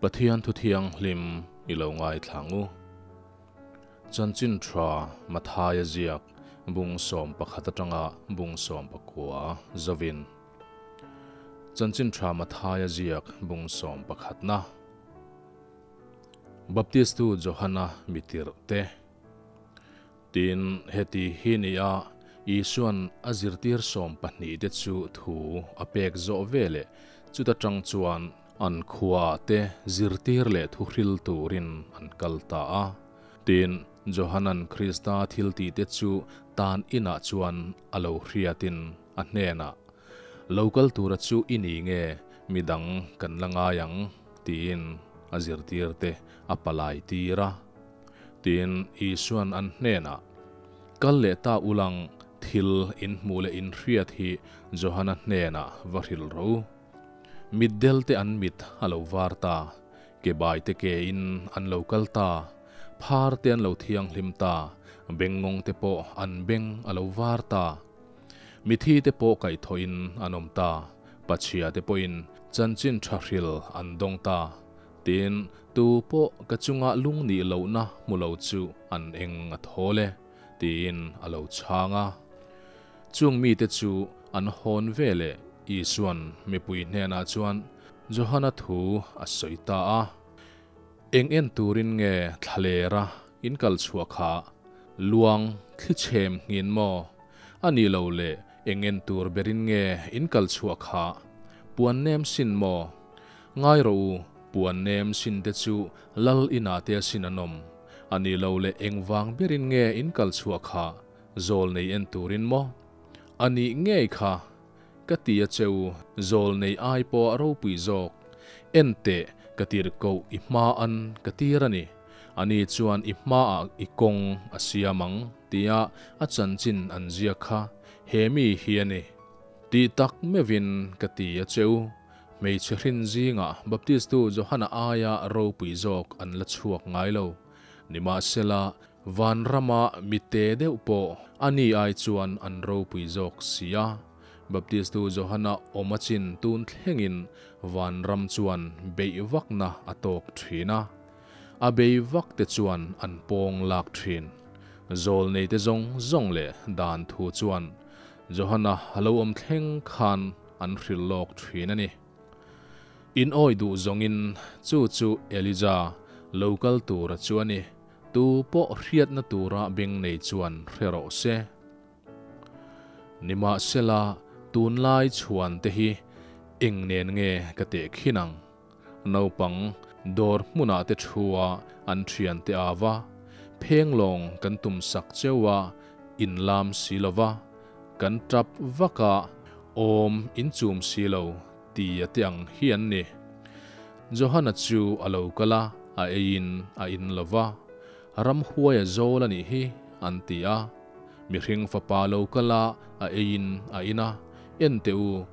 Pathian thu thianghlim i lo ngaithla ang u. Chanchin tha Mathaia ziak bung 11 atanga bung 19 zovin. Chanchin tha Mathaia ziak bung 11 na. Baptistu Johana mitirh te. Tin, heti hi ni a, Isuan a zirtir 12 te chu thu a pek zawh veleh chuta tang chuan an khua te zirtir leh thu hril turin an kal ta a. Tin, Johanan Krista thil ti te chu tan inah chuan a lo hriatin a hnenah, Lo kal tura chu i ni nge midang kan la ngai ang, tiin a zirtir te a palai tir a. Tin, Isuan an hnenah, Kal leh ta ulang thil in hmuh leh in hriat hi Johana hnenah va hril rawh u. Mitdel te an mit a lo var ta, ke bai te ke in an lo kal ta, phar te an lo thianghlim ta, bengngawng te pawh an beng a lo var ta. Mithi te pawh kaihthawhin an awm ta, pachhia te pawhin chanchin tha hril an dawng ta. Tin, tu pawh ka chunga lung nih lohna hmu lo chu an eng a thawl e, tiin a lo chhang a. Chung mite chu an hawn veleh Isuan mipui hnenah chuan Johana thu a sawi ta a. Eng en turin nge thlalera in kal chhuah kha? Luang thli chhem nghin maw? A ni lo le, eng en tur berin nge in kal chhuah kha? Puan nem sin maw? Ngai rawh u, puan nem sin te chu lal inah te asin an awm. A ni lo le, eng vang berin nge in kal chhuah kha? Zawl nei en turin maw? A nih ngei kha? Ka ti a che u, zawl nei ai pawh a ropui zawk. En teh, ka tir koh i hma an ka tir a ni. Ani chuan i hmaah i kawng a siam ang, tia a chanchin an ziak kha he mi hi a ni. Tih tak meuhin ka ti a che u, hmeichhe hrin zingah Baptistu Johana aia ropui zawk an la chhuak ngai lo. Nimahsela, Vanrama mite deuh pawh ani ai chuan an ropui zawk si a. Baptistu Johana awm a chin tun thlengin vanram chuan beih vakna a tawk thin a. A bei vak te chuan an pawng lak thin. Zawl nei te zawng zawng leh dan thu chuan Johana a lo awm thleng khan an hrilh lawk thin a ni. In awi duh zawngin chu chu Elija lo kal tura chu a ni. Tu pawh hriatna tura beng nei chuan hre rawh se. Nimahsela, tunlai chhuan te hi eng nen nge ka teh khin ang? Naupang dawr hmunah te thua an thian te ava, phenglawng kan tum sak cheu a, in lam si lova, kan tap vak a, awm in chum si lo ti a te ang hi an ni. Johana chu a lo kal a, a eiin a in lova, ramhuai a zawl a nih hi an ti a. Mihring fapa lo kal a, a eiin a in a, En teh u,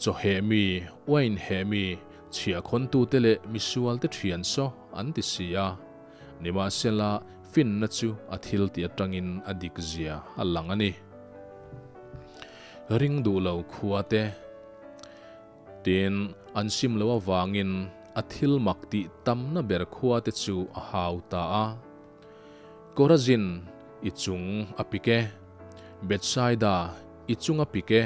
chaw heh mi, uain heh mi, chhiahkhawntute leh misualte thian saw an ti si a. Nimahsela, finna chu a thil tih atangin a dik zia a lang a ni. Ring duh lo khua te. Tin, an sim lo avangin a thil mak tih tamna ber khua te chu a hau ta a. Korazin, i chung a pik e. Bethsaida, i chung a pik e.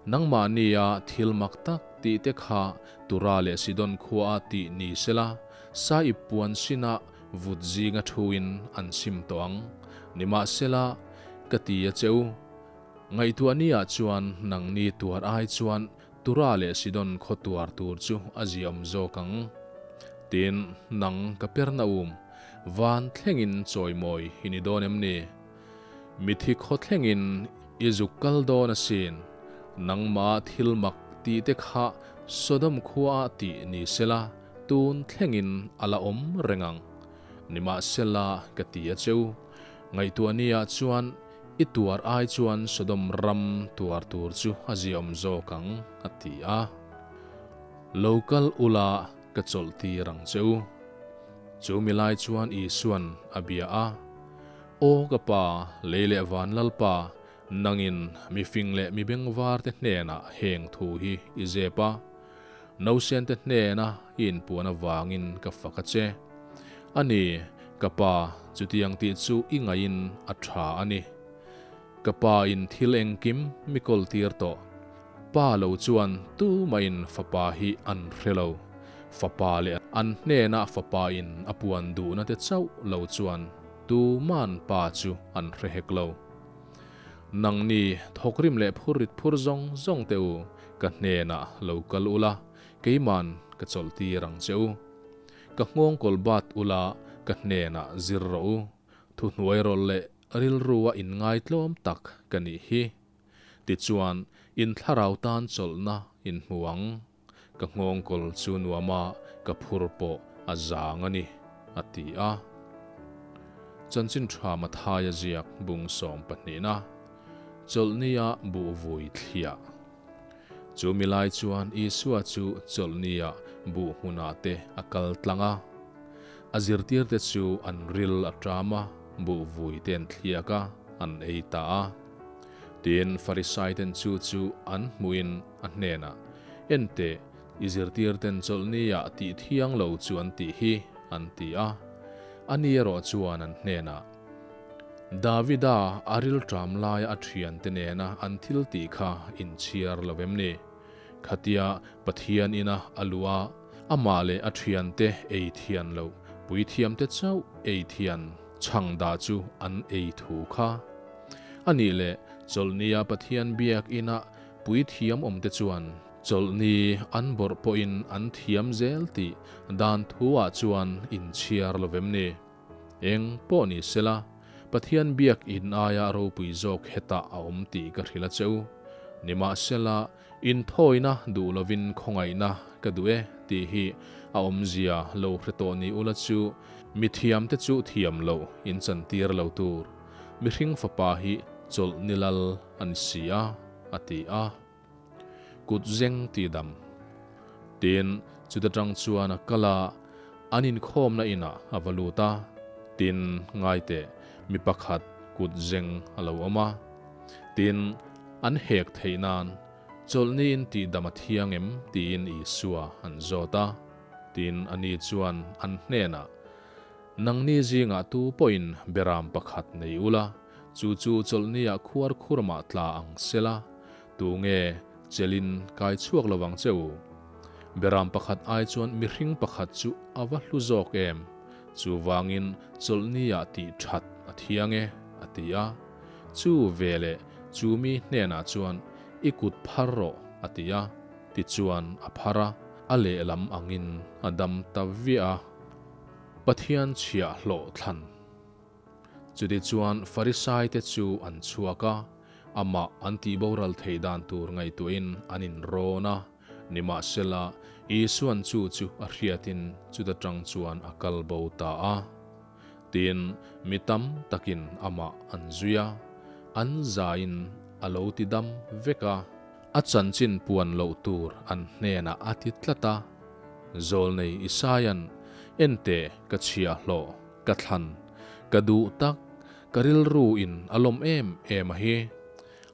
Nangmahnia thil mak tak tih te kha Tura leh Sidon khua a tih ni sela, sa i puan sinah vut zinga thuin an sim tawh ang. Nimahsela, ka ti a che u. Ngaihtuah niah chuan nangni tuar ai chuan Tura leh Sidon khaw tuar tur chu a ziaawm zawk ang. Tin, nang Kapernaum, van thlengin chawimawi i ni dawn em ni? Mithi khaw thlengin i zuk kal dawn asin. Nangmah thil mak tih te kha Sodom khuaah tih ni sela, tun thlengin a la awm reng ang. Nimahsela ka ti a che u. Ngaihtuah niah chuan i tuar ai chuan Sodom ram tuar tur chu a ziaawm zawk ang, a ti a. Lo kal ula ka chawlh tir ang che u. Chu mi lai chuan Isuan a bia a, Aw ka Pa, lei leh van Lalpa, nangin mi fing leh mi bengvar te hnenah heng thu hi i zep a. Nausen te hnena i inpuan avangin ka fak a che. A ni, ka Pa, chutiang tih chu i ngaihin a tha a ni. Ka Pa in thil engkim mi kawl tir tawh. Pa lo chuan tumahin Fapa hi an hre lo. Fapa leh an hnena Fapa in a puan duhna te chauh lo chuan tuman Pa chu an hre hek lo. Nangni thawkrim leh phurrit phur zawng zawng te u, ka hnenah lo kal ula, keiman ka chawlh tir ang che u. Ka nghawng kawl bat ula, ka hnenah zir rawh u. Thuhnuai rawlh leh rilrua inngaitlawm tak ka nih hi. Tichuan, in thlarau tan chawlhna in hmu ang. Ka nghawngkawl chu nuama ka phur pawh a zang a ni, a ti a. Chanchin tha Mathaia ziak bung sawmpahnihna, Chawlhnia buh vui thliah. Chu mi lai chuan Isua chu chawlhnia buh hmunah te a kal tlang a. A zirtirte chu an ril a ṭam a, buh vui te an thliak a, an ei ta a. Tin, Farisaiten chu chu an hmuhin a hnenah, Enteh, i zirtirten chawlhnia tih thiang lo chu an tih hi, an ti a. Ani erawh chuan an hnenah, Davida a rilṭam laia a ṭhiante nena an thil tih kha inchhiar lo em ni? Khatia Pathian ina a luh a, amah leh a ṭhiante ei thian loh, puithiamte chauh ei thian chhang dah chu an ei thu kha. A nih leh chawlhnia Pathian biak ina puithiam awmte chuan chawlhni an bawrh pawhin an thiam zel tih dan thu-ah chuan inchhiar lo vem ni? Eng pawh ni sela, Pathian biak in aia ropui zawk hetah a awm tih ka hrilh a che u. Nimahsela, inthawina duh lovin khawngaihna ka duh e tih hi a awmzia lo hre tawh ni ula chu mithiamte chu thiam loh in chantir lo tur. Mihring fapa hi chawlh ni lal a ni si a, a ti a. Kut zeng ti dam. Tin, chuta tang chuan a kal a, an inkhawmna inah a va lut a. Tin, ngaiteh, mi pakhat kut zeng a lo awm a. Tin, an hek theih nan, Chawlhniin tihdam a thiang em? tiin Isua an zawt a. Tin, ani chuan an hnenah, Nangni zingah tu pawhin beram pakhat nei ula, chu chu chawlhniah khuar khurmah tla ang sela, tunge chelin kai chhuak lo vang che u? Beram pakhat ai chuan mihring pakhat chu a va hlu zawk em? Chuvangin chawlhniah tih that a thiang e, a ti a. Chu veleh chu mi hnenah chuan, I kut phar rawh, a ti a. Tichuan a phar a, a lehlam angin a dam ta viah a. Pathian chhiah hlawh thlan. Chutichuan Farisaite chu an chhuak a, amah an tihboral theih dan tur ngaihtuahin an inrawn a. Nimahsela, Isuan chu chu a hriatin chuta tang chuan a kal bo ta a. Tin, mi tam takin amah an zui a, an zaiin a lo tidam vek a. A chanchin puan loh tur an hnenah a ti tlat a. Zawlnei Isaia'n, Enteh, ka chhiahhlawh, ka thlan, ka duh tak, ka rilru in a lawm em em a hi.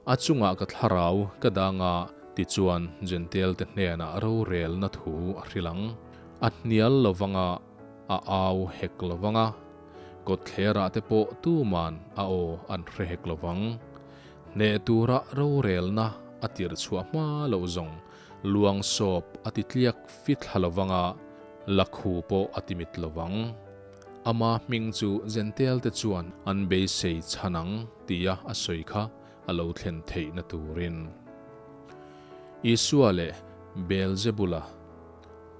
A chungah ka thlarau ka dang a, tichuan Jentail-te hnenah rorelna thu a hrilh ang. A hnial lo vang a, a au hek lo vang a, kawtthlerah te pawh tuman a aw an hre hek lo vang. Hneh tura rorelna a tirh chhuah hma loh zawng luang sawp a ti tliak fit thla lo vang a, lakhu pawh a ti mit lo vang. Ama hming chu Jentail te chuan an beisei chhan ang tia a sawi kha a lo thlen theihna turin. Isua leh Beelzebula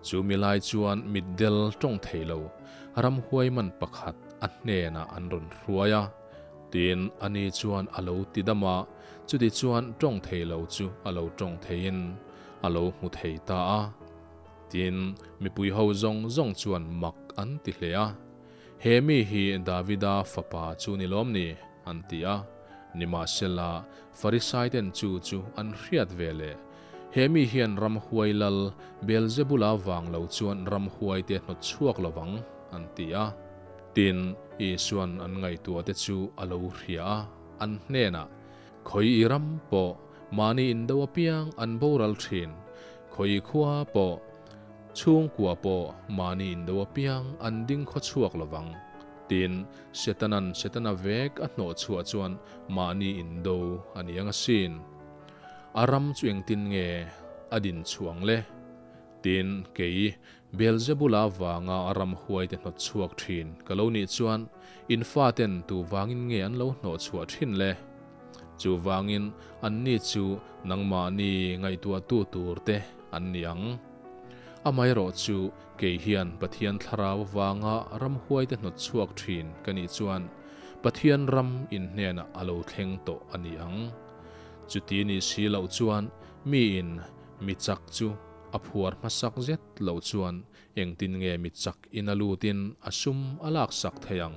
Chu mi lai chuan mitdel tawng thei lo ramhuai man pakhat a hnenah an rawn hruai a. Tin, ani chuan a lo ti dam a, chuti chuan tawng thei lo chu a lo tawng theiin a lo hmu thei ta a. Tin, mipui ho zawng zawng chuan mak an ti hle a, He mi hi Davida fapa chu ni lawm ni? an ti a. Nimahsela, Farisaiten chu chu an hriat ve leh, He mi hian ramhuai lal Beelzebula vang lo chuan ramhuaite hnawt chhuak lo vang, an ti a. Tin, Isuan an ngaihtuahte chu a lo hria a, an hnenah, Khawi i ram pawh mahni indo apiang an boral thin, khawi i khua pawh. Chhungkua pawh mahni indo apiang an ding khaw chhuak lovang. Tin, Setanan Setana vek a hnawh chhuah chuan mahni indo a ni ang asin. A ram chu engtin nge a din chhuah ang le? Tin, kei, Beelzebula vanga a ram huaite hnawt chhuak thin ka lo nih chuan in faten tu vangin nge an lo hnawh chhuah thin le? Chuvangin anni chu nangmahni ngaihtuahtu tur te an ni ang. Amaherawh chu kei hian Pathian thlarau avanga ramhuaite hnawt chhuak thin ka nih chuan Pathian ram in hnenah a lo thleng tawh a ni ang. Chuti ni si loh chuan miin mi chak chu a phuar hmasak zet loh chuan engtin nge mi chak in a lutin a sum a laksak thei ang?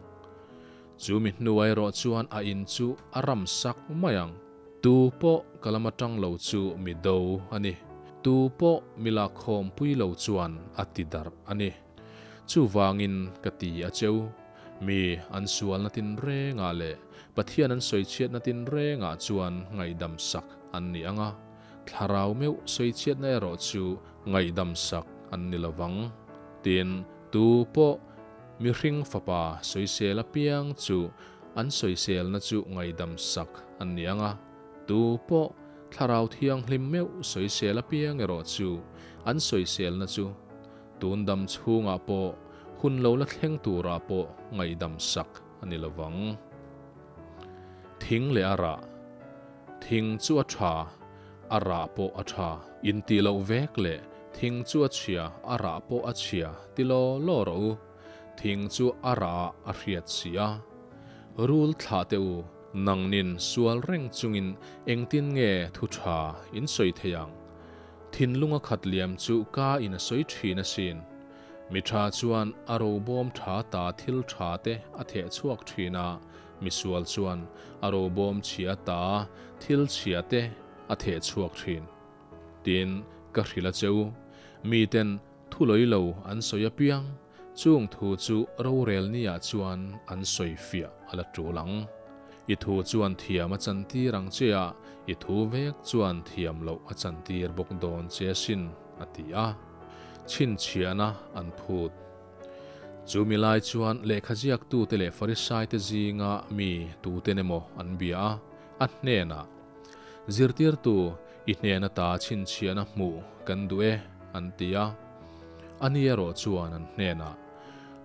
Chu mi hnuai erawh chuan a in chu a ram sak mai ang. Tu pawh ka lam atang lo chu mi do a ni. Tu pawh mi lakkhawm pui lo chuan a ti darh a ni. Chuvangin ka ti a cheu. Mi an sualna tinrengah leh Pathian an sawichhiatna tinrengah chuan ngaihdam sak an ni ang a, thlarau meuh sawichhiatna erawh chu ngaihdam sak an ni lovang. Tin, tu pawh Mihring fapa sawisel apiang chu an sawiselna chu ngaihdam sak an ni ang a, tu pawh Thlarau Thianghlim meuh sawisel apiang erawh chu an sawiselna chu tun dam chhungah pawh hun lo la thleng turah pawh ngaihdam sak a ni lovang. Thing leh a rah. Thing chu a tha, a rah pawh a tha. Intih loh vek leh thing chu a chhia, a rah pawh a chhia ti law law rawh u. Thing chu a rah ah a hriat si a. Rul thlah teh u, nangnin sual reng chungin engtin nge thu tha in sawi thei ang? Thinlung a khat liam chu ka in a sawi thin asin. Mi tha chuan a robawm tha ta thil tha te a theh chhuak thin a, Misual chuan a robawm chhia ta thil chhia te a theh chhuak thin. Tin, ka hrilh a che u, miten thu lawi lo an sawi apiang, chung thu chu rorel niah chuan an sawi fiah a la tul ang. I thu chuan thiam a chantir ang che a, i thu vek chuan thiam loh a chantir bawk dawn che asin, a ti a. Chhinchhiahna an phut. Chu mi lai chuan lehkha ziaktute leh Farisaite zinga mi tuten emaw an bia a, a hnenah, Zirtirtu, i hnen ata chhinchhiahna hmuh kan duh e, an ti a. Ani erawh chuan an hnenah,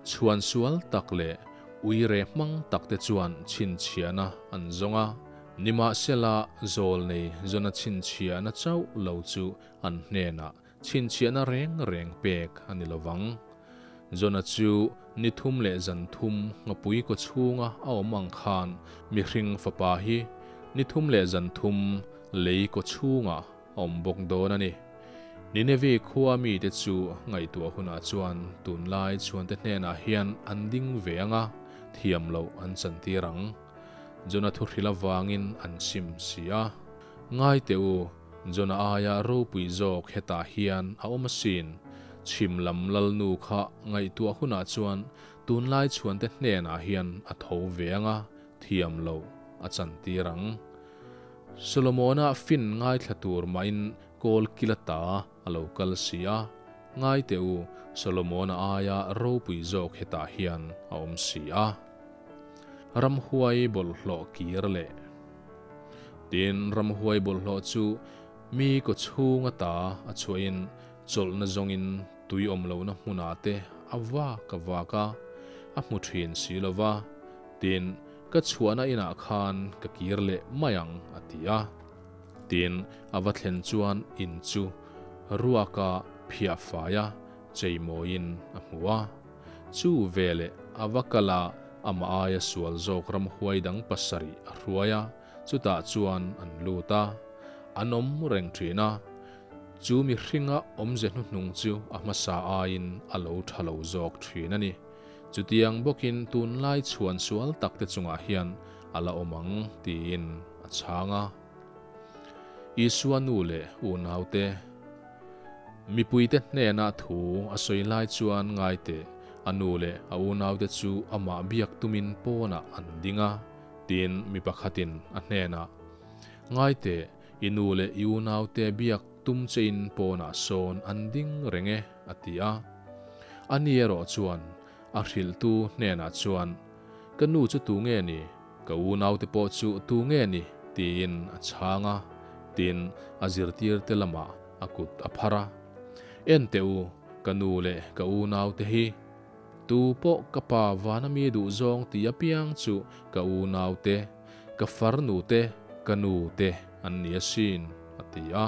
Chhuan sual tak leh uire hmang takte chuan chhinchhiahna an zawng a, nimahsela zawlnei zawna chhinchhiahna chauh lo chu an hnenah Chhinchhiahna reng reng pek a ni lovang. Jona chu ni thum leh zan thum ngapui kaw chhunga a awm ang khan mihring fapa hi ni thum leh zan thum lei kaw chhunga a awm bawk dawn a ni. Nineveh khua mite chu ngaihtuah hunah chuan tunlai chhuante hnenah hian an ding ve ang a, thiam loh an chantir ang. Jona thuhril avangin an sim si a. Ngai teh u, Jona aia ropui zawk hetah hian a awm asin. Chhim lam lalnu kha ngaihtuah hunah chuan tunlai chhuante hnenah hian a tho ve ang a, thiam loh a chantir ang. Solomona fin ngaithla tur mahin kawl kil ata a lo kal si a, ngai teh u, Solomona aia ropui zawk hetah hian a awm si a. Ramhuai bawlhhlawh kir leh. Tin, ramhuai bawlhhlawh chu mi kaw chhung ata a chhuahin chawlhna zawngin tui awm lohna hmunah te a vak a vak a, a hmu thin si lo va. Tin, ka chhuahna inah khan ka kir leh mai ang, a ti a. Tin, a va thlen chuan in chu ruaka phiah fai a, cheimawiin a hmu a. Chu veleh a va kal a, amah aia sual zawk ramhuai dang pasarih a hruai a, chutah chuan an lut a, an awm reng thin a. Chu mihringa awmze hnuhnung chu a hmasa aiin a lo tha lo zawk thin a ni. Chutiang bawkin tunlai chhuan sual takte chungah hian a la awm ang tiin a chhang a. Isua nu leh unaute. Mipuite hnena thu a sawi lai chuan ngai teh, a nu leh a unaute chu amah biak tumin pawnah an ding a, tiin mi pakhatin a hnenah, Ngai teh, i nu leh i unaute biak tum chein pawnah sawn an ding reng e, a ti a. Ani erawh chuan a hrilhtu hnenah chuan, Ka nu chu tu nge ni? Ka unaute pawh chu tu nge ni? tiin a chhang a. Tin, a zirtirte lamah a kut a phar a, En teh u, ka nu leh ka unaute hi! Tu pawh ka pa vana mi duh zawng tih apiang chu ka unaute, ka farnu te, ka nu te an ni asin, a ti a.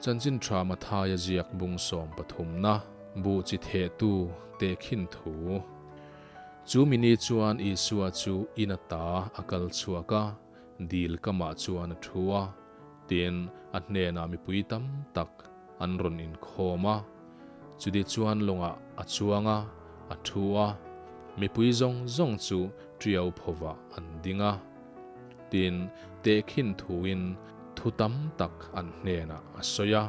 Chanchin tha Mathaia ziak bung 13na buh chi thehtu tehkhin thu. Chu mini chuan Isua chu in ata a kal chhuak a, dil kamah chuan a thu a. Tin, a hnenah mipui tam tak an rawn inkhawm a. Chuti chuan lawngah a chuang a, a thu a, mipui zawng zawng chu ṭiau phovah an ding a. Tin, tehkhin thuin thu tam tak an hnenah a sawi a.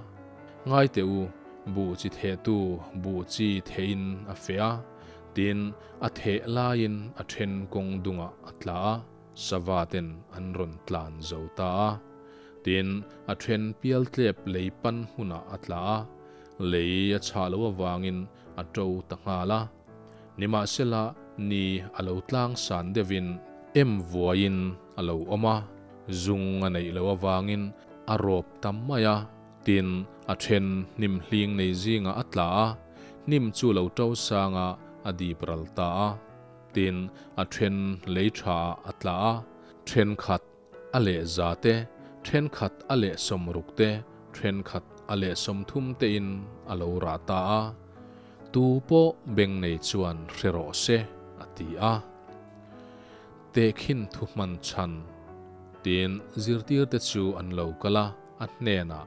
Ngai teh u, buh chi thehtu buh chi thehin a feh a, tin, a theh laiin a then kawng dungah a tla a. Sava ten an rawn tlan zo ta a, tin, a then pial tlep lei pan hmunah a tla a, lei a chhah loh avangin a to ta nghal a. Nimahsela, ni a lo tlang san deuhin em vuaiin a lo awm a, zung a neih loh avangin a rawp ta mai a, tin, a then hnim hling nei zingah a tla a, hnim chu lo to sang a, a dip ral ta a. Tin, a then lei tha ah a tla a, thenkhat a leh za te, thenkhat a leh 60 te, thenkhat a leh 30 tein a lo rah ta a. Tu pawh beng nei chuan hre rawh se, a ti a. Tehkhin thu hman chhan. Tin, zirtirte chu an lo kal a, a hnenah,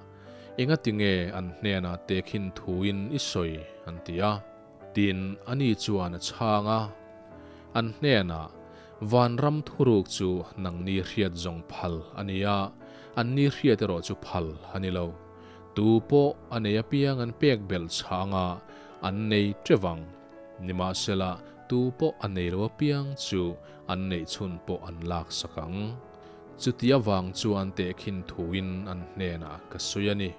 Engatinge an hnenah tehkhin thuin i sawi? an ti a. Tin, ani chuan a chhang a, An hnenah, Vanram thuruk chu nangni hriat zawng phal a ni a, anni hriat erawh chu phal a ni lo. Tu pawh a nei apiang an pek belh chhang a, an nei tevang. Nimahsela, tu pawh a nei lo apiang chu an neih chhun pawh an laksak ang. Chuti avang chuan tehkhin thuin an hnenah ka sawi a ni.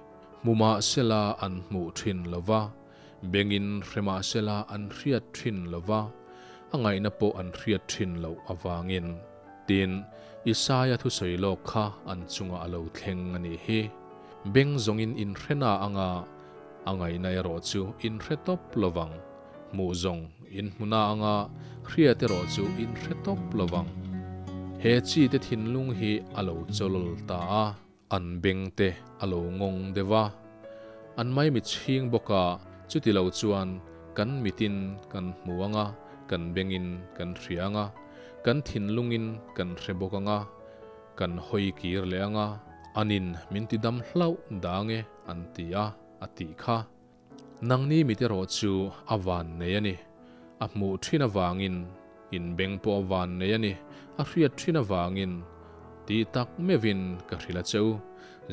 Hmu mahsela an hmuh thin lo va. Bengin hre mahsela an hriat thin lo va, a ngaihna pawh an hriat thin loh avangin. Tin, Isaia thusawi lawk kha an chungah a lo thleng a nih hi. Beng zawngin inhre na anga a ngaihna erawh chu inhre tawp lo vang. Hmuh zawng inhmu na anga hriat erawh chu inhre tawp lo vang. He chi te thinlung hi a lo chawlawl ta a. An beng te a lo ngawng deuh a, an maimit chhing bawk a, chuti lo chuan kan mitin kan hmu ang a, kan bengin kan hria ang a, kan thinlungin kan hre bawk ang a, kan hawi kir leh ang a, anin min ti dam hlauh dang e an ti a, a tih kha. Nangni mit erawh chu a van nei a ni. A hmuh thin avangin, in beng pawh a van nei a ni, a hriat thin avangin, tih tak meuhin ka hrilh a che u.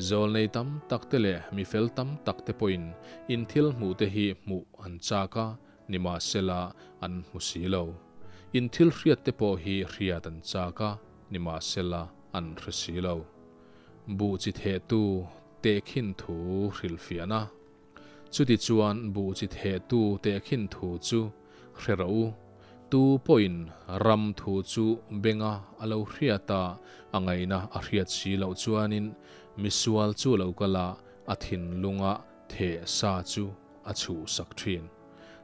Zawlnei tam tak te leh mi fel tam tak te pawhin in thil hmuh te hi hmuh an chak a, nimahsela an hmu si lo. In thil hriat te pawh hi hriat an chak a, nimahsela an hre si lo. Buh chi thehtu tehkhin thu hrilhfiahna. Chutichuan buh chi thehtu tehkhin thu chu hre rawh u. Tu pawhin ram thu chu benga a lo hriat a, a ngaihna a hriat si loh chuanin misual chu lo kal a, a thinlunga theh sa chu a chhuhsak thin.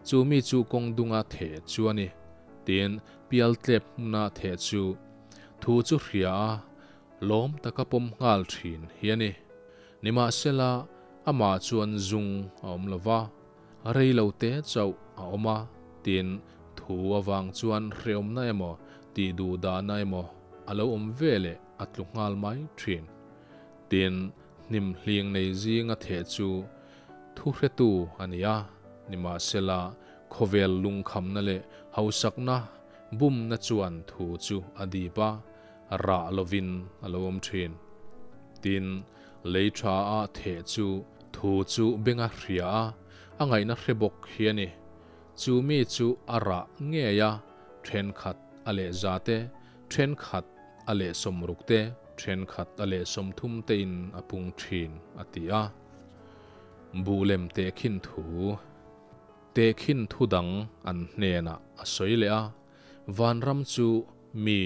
Chu mi chu kawng dunga theh chu a ni. Tin, pialtlep hmuna theh chu thu chu hria a, lawm taka pawm nghal thin hi a ni. Nimahsela, amah chuan zung a awm lo va, rei lo te chauh a awm a, tin, thu avang chuan hreawmna emaw, tih duh dahna emaw a lo awm ve leh a tlu nghal mai thin. Tin, hnim hling nei zinga theh chu thu hretu a ni a, nimahsela, khawvel lungkhamna leh hausakna bumna chuan thu chu a dip a, rah lovin a lo awm thin. Tin, lei tha a theh chu thu chu benga hria a, a ngaihna hre bawk hi a ni. Chu mi chu a rah ngei a, thenkhat a leh za te, thenkhat a leh 60 te, thenkhat a leh 30 tein a pung thin, a ti a. Buh lem tehkhin thu. Tehkhin thu dang an hnenah a sawi leh a, Vanram chu mi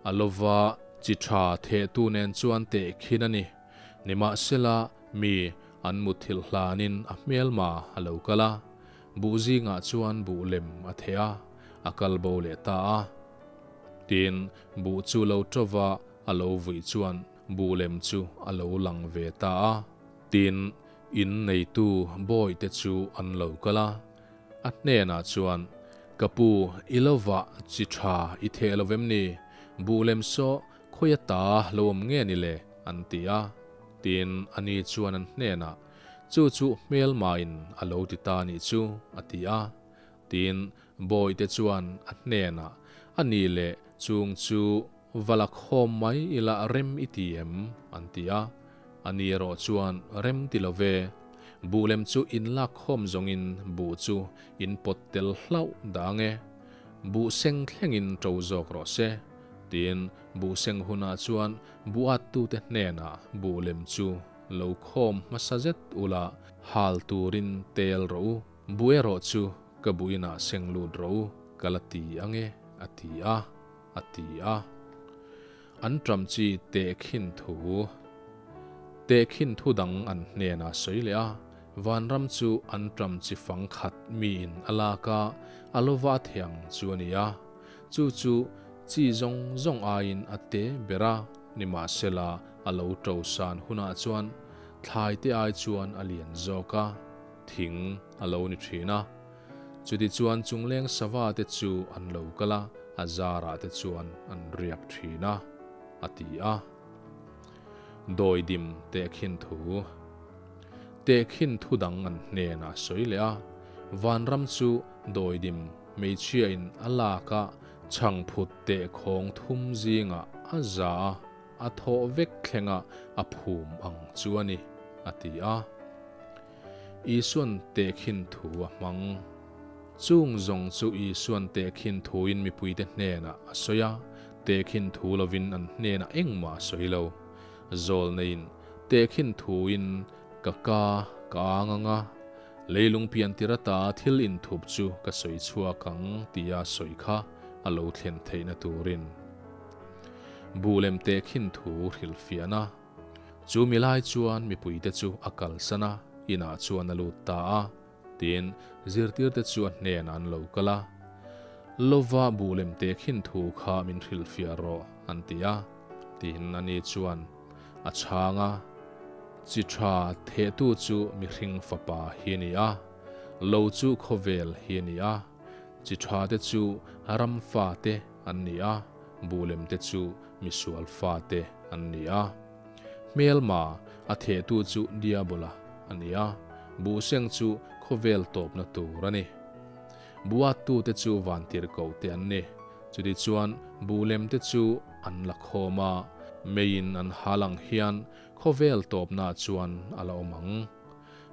a lova chi tha thehtu nen chuan tehkhin a ni. Nimahsela, mi an mutthilh hlanin a hmelma a lo kal a, buh zingah chuan buh lem a theh a, a kal bo leh ta a. Tin, buh chu lo tova a lo vui chuan buh lem chu a lo lang ve ta a. Tin, in neitu bawihte chu an lo kal a, a hnenah chuan, Ka pu, i lo vah chi tha i theh lo vem ni? Buh lem saw khawi ata lo awm nge ni le? an ti a. Tin, ani chuan an hnenah, Chu chu hmelmain a lo ti ta nih chu, a ti a. Tin, bawihte chuan a hnenah, A nih leh chung chu va la khawm mai ila rem i ti em? an ti a. Ani erawh chuan, Rem ti lo ve. Buh lem chu in lak khawm zawngin buh chu in pawt tel hlauh dah ang e. Buh seng thlengin ṭo zawk rawh se. Tin, buh seng hunah chuan buh attute hnenah buh lem chu lo khawm hmasa zet ula hal turin tel rawh u. Buh erawh chu ka buh inah seng lut rawh u, ka la ti ang e, a ti a, a ti a. An ṭam chi tehkhin thu Tehkhin thu dang an hnenah sawi leh a, vanram chu an ṭam chi fang khat miin a lak a, a lova a thiang chu a ni a. Chu chu chi zawng zawng aiin a te ber a, nimahsela a lo ṭo san hunah chuan thlai te ai chuan a lian zawk a. Thing a lo ni thin a. Chutichuan chungleng sava te chu an lo kal a, a zarah te chuan an riak thin a, a ti a. Dawidim tehkhin thu Tehkhin thu dang an hnenah a sawi leh a, Vanram chu dawidim hmeichhia in a lak a, chhangphut tehkhawng thum zingah a za a, a thawh vek thlenga a phum ang chu a ni, a ti a. Isuan tehkhin thu a hmang. Chung zawng chu Isuan tehkhin thuin mipuite hnenah a sawi a, tehkhin thu lovin an hnenah engmah a sawi lo. Zawl neiin tehkhin thuin ka ka ka ang ang a, leilung pian tir ata thil inthup chu ka sawi chhuak ang tia sawi kha a lo thlen theihna turin. Buh lem tehkhin thu hrilhfiahna. Chu mi lai chuan mipuite chu a kalsan a, inah chuan a lut ta a. Tin, zirtirte chu a hnenah an lo kal a, Lova buh lem tehkhin thu kha min hrilhfiah rawh, an ti a. Tin, ani chuan a chhang a, Chi tha thehtu chu mihring fapa hi a ni a, lo chu khawvel hi a ni a, chi tha te chu ram fate an ni a, buh lem te chu misual fate an ni a. Hmelma a thehtu chu Diabola a ni a, buhseng chu khawvel tawpna tur a ni. Buattute chu vantirhkohte an ni. Chutichuan buhlemte chu an la khawm a, meiin an hal ang hian khawvel tawpnaah chuan a la awm ang.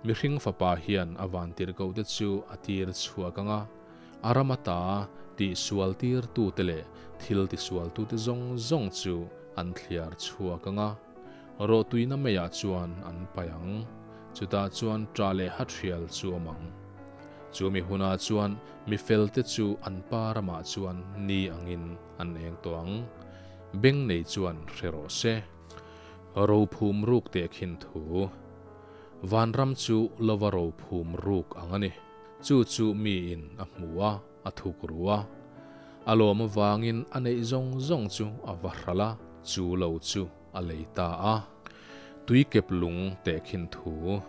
Mihring fapa hian a vantirhkohte chu a tir chhuak ang a, A ram ata tihsual tirtute leh thil tisualtute zawng zawng chu an thliar chhuak ang a, rawhtuina meiah chuan an paih ang. Chutah chuan ṭah leh haṭhial chu awm ang. Chu mi hunah chuan mi felte chu an pa ramah chuan ni angin an eng tawh ang. Beng nei chuan hre rawh se. Rophum ruk tehkhin thu. Vanram chu lova rophum ruk ang a ni. Chu chu miin a hmu a, a thuk ru a. A lawm avangin a neih zawng zawng chu a va hral a, chu lo chu a lei ta a. Tuikep lung tehkhin thu.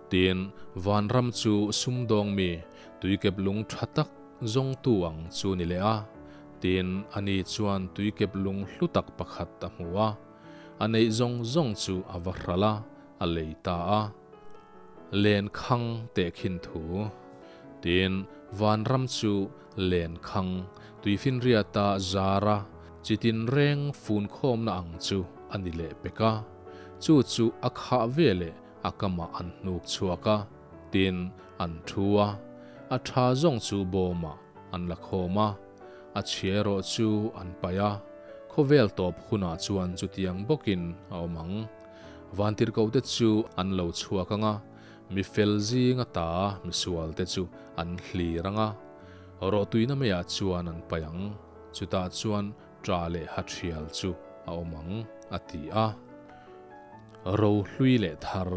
Tin, vanram chu sumdawng mi tuikep lung tha tak zawngtu ang chu ni leh a. Tin, ani chuan tuikep lung hlu tak pakhat a hmu a, a neih zawng zawng chu a va hral a, a lei ta a. Lenkhang tehkhin thu. Tin, vanram chu lenkhang, tuifinriata zara chitin reng funkhawmna ang chu a ni leh pek a. Chu chu a khah ve leh a kamah an hnuk chhuak a, tin, an thu a. A tha zawng chu bawmah an la khawm a, a chhia erawh chu an paih a. Khawvel tawp hunah chuan chutiang bawkin a awm ang. Vantirhkohte chu an lo chhuak ang a, Mi fel zinga ta misual te chu an hlir anga, rawhtuina meiah chuan an paih ang, chutah chuan ṭah leh ha ṭhial chu a awm ang, a ti a. Ro hlui leh thar.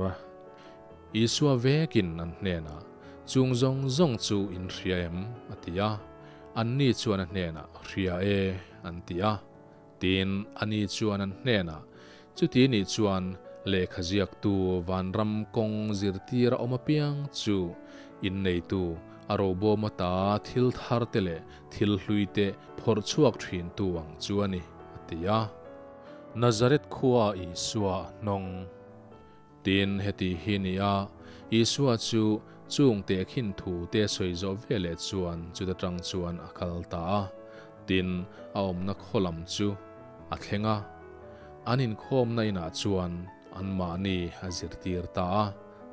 Isua vekin an hnenah, Chung zawng zawng chu in hria em? a ti a. Anni chuan a hnenah, Hria e, an ti a. Tin, ani chuan an hnenah, Chuti nih chuan lehkha ziaktu vanram kawng zirtir a awm apiang chu inneitu a robawm ata thil thar te leh thil hlui te phawrh chhuak thintu ang chu a ni, a ti a. Nazareth khua Isua a hnawng. Tin, heti hi ni a, Isua chu chung tehkhin thu te sawi zawh veleh chuan chuta tang chuan a kal ta a. Tin, a awmna khaw lam chu a thleng a. An inkhawmna inah chuan anmahni a zirtir ta a,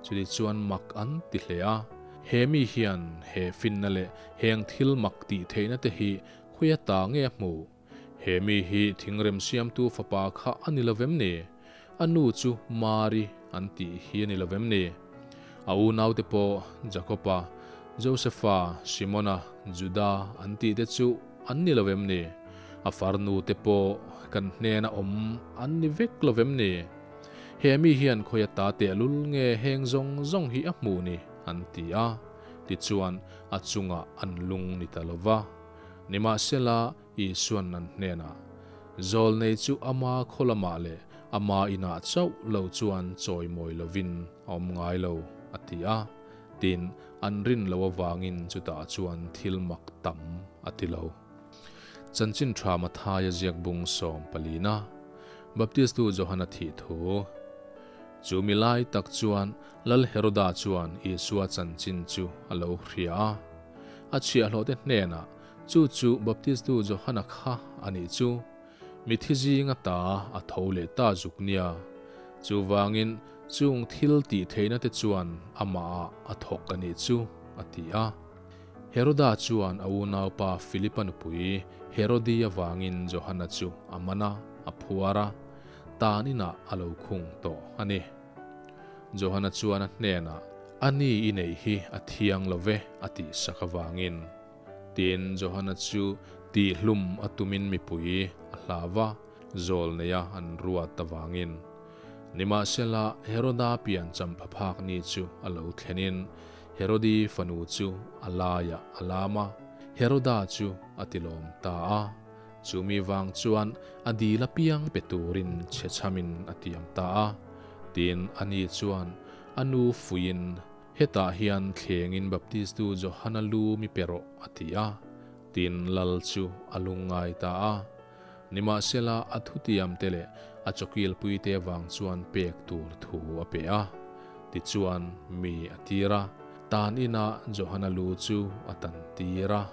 chuti chuan mak an ti hle a. He mi hian he finna leh heng thil mak tih theihna te hi khawi ata nge a hmuh? He mi hi thingrem siamtu fapa kha a ni lovem ni? A nu chu Mari an tih hi a ni lovem ni? A unaute pawh Jakoba, Josefa, Simona, Juda an tih te chu an ni lovem ni? A farnu te pawh kan hnena awm an ni vek lovem ni? He mi hian khawi ata tehlul nge heng zawng zawng hi a hmuh ni? an ti a. Tichuan a chungah an lung ni ta lova. Nimahsela, Isuan an hnenah, Zawlnei chu ama khaw lamah leh ama inah chauh lo chuan chawimawi lovin a awm ngai lo, a ti a. Tin, an rin loh avangin chutah chuan thil mak tam a ti lo. Chanchin tha Mathaia ziak bung 14na, Baptistu Johana thih thu. Chu mi lai tak chuan Lal Heroda chuan Isua chanchin chu a lo hria a. A chhiahhlawhte hnenah, Chu chu Baptistu Johana kha a nih chu. Mithi zinga ta a tho leh ta zuk nia. Chuvangin chung thil tih theihna te chuan amahah a thawk a nih chu, a ti a. Heroda chuan a unaupa Philipa nupui Herodi avangin Johana chu a man a, a phuar a, tan inah a lo khung tawh a ni. Johana chuan a hnenah, A ni i neih hi a thiang lo ve, a tih sak avangin. Tin, Johana chu tihhlum a tumin mipui a hlau a, zawl neia an ruat avangin. Nimahsela, Heroda pian champha phak ni chu a lo thlenin Herodi fanu chu a laiah a lam a, Heroda chu a tilawm ta a. Chumi vang chuan a dil apiang pe turin chhechhamin a tiam ta a. Tin, ani chuan a nu fuiin, Hetah hian thlengin Baptistu Johana lu mi pe rawh, a ti a. Tin, lal chu a lungngai ta a. Nimahsela, a thutiamte leh a chawkilpuite avang chuan pek tur thu a pe a. Tichuan, mi a tir a, tan inah Johana lu chu a tan tir a.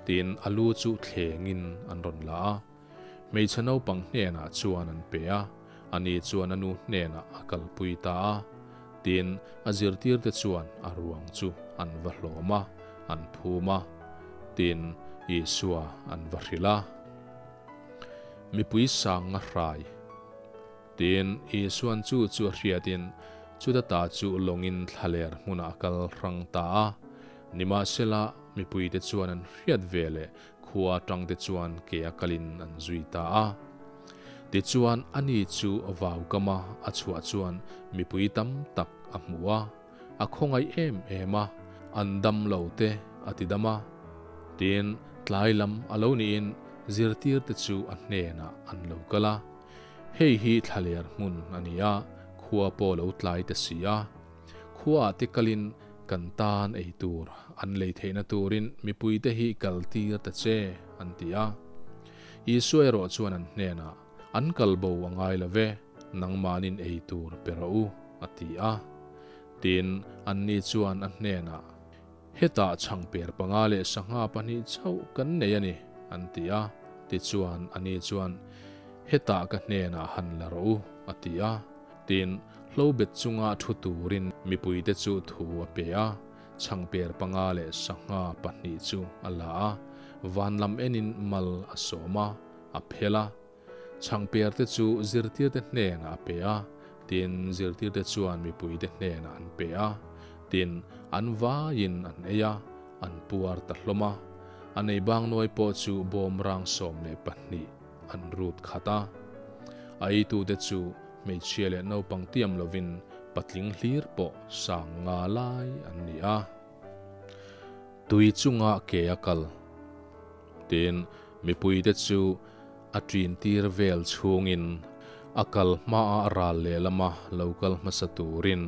Tin, a lu chu thlengin an rawn la a. Hmeichhe naupang hnenah chuan an pe a, ani chuan a nu hnenah a kalpui ta a. Tin, a zirtirte chuan a ruang chu an va hlawm a, an phum a. Tin, Isua an va hrilh a. Mipui sang a hrai. Tin, Isuan chu chu a hriatin chuta ta chu lawngin thlaler hmunah a kal hrang ta a. Nimahsela, mipuite chuan an hriat ve leh Khua atangte chuan ke a kalin an zui ta a. Tichuan, ani chu vaukama a chhuah chuan mipui tam tak a hmu a, a khawngaih em em a, an dam lo te a ti dam a. Tin, tlai lam a lo niin zirtirte chu a hnenah an lo kal a. Hei hi thlaler hmun a ni a, khua pawh lo tlai ta si a. Khuaah te kalin kan tan ei tur an lei theihna turin mipuite hi kal tir ta che, an ti a. Isua erawh chuan an hnenah, An kal bo a ngai lo ve, nangmanin ei tur pe rawh u, a ti a. Tin, anni chuan a hnenah, Hetah chhangper panga leh sangha pahnih chauh kan nei a ni, an ti a. Tichuan, ani chuan, Hetah ka hnenah han la rawh u, a ti a. Tin, hlobet chunga thu turin mipuite chu thu a pe a, chhangper panga leh sangha pahnih chu a la a, van lam enin mal a sawm a, a phel a. Chhangper te chu zirtirte hnenah a pe a. Tin, zirtirte chuan mipuite hnenah an pe a. Tin, an vaiin an ei a, an puar ta hlawm a. An ei bang nuai pawh chu bawmrang 12 an rut khat a. A eitute chu hmeichhia leh naupang tiam lovin patling hlir pawh 5000 lai an ni a. Tui chunga ke a kal. Tin, mipuite chu a ṭin tir vel chhungin a kal hmaa ral lehlama lo kal hmasa turin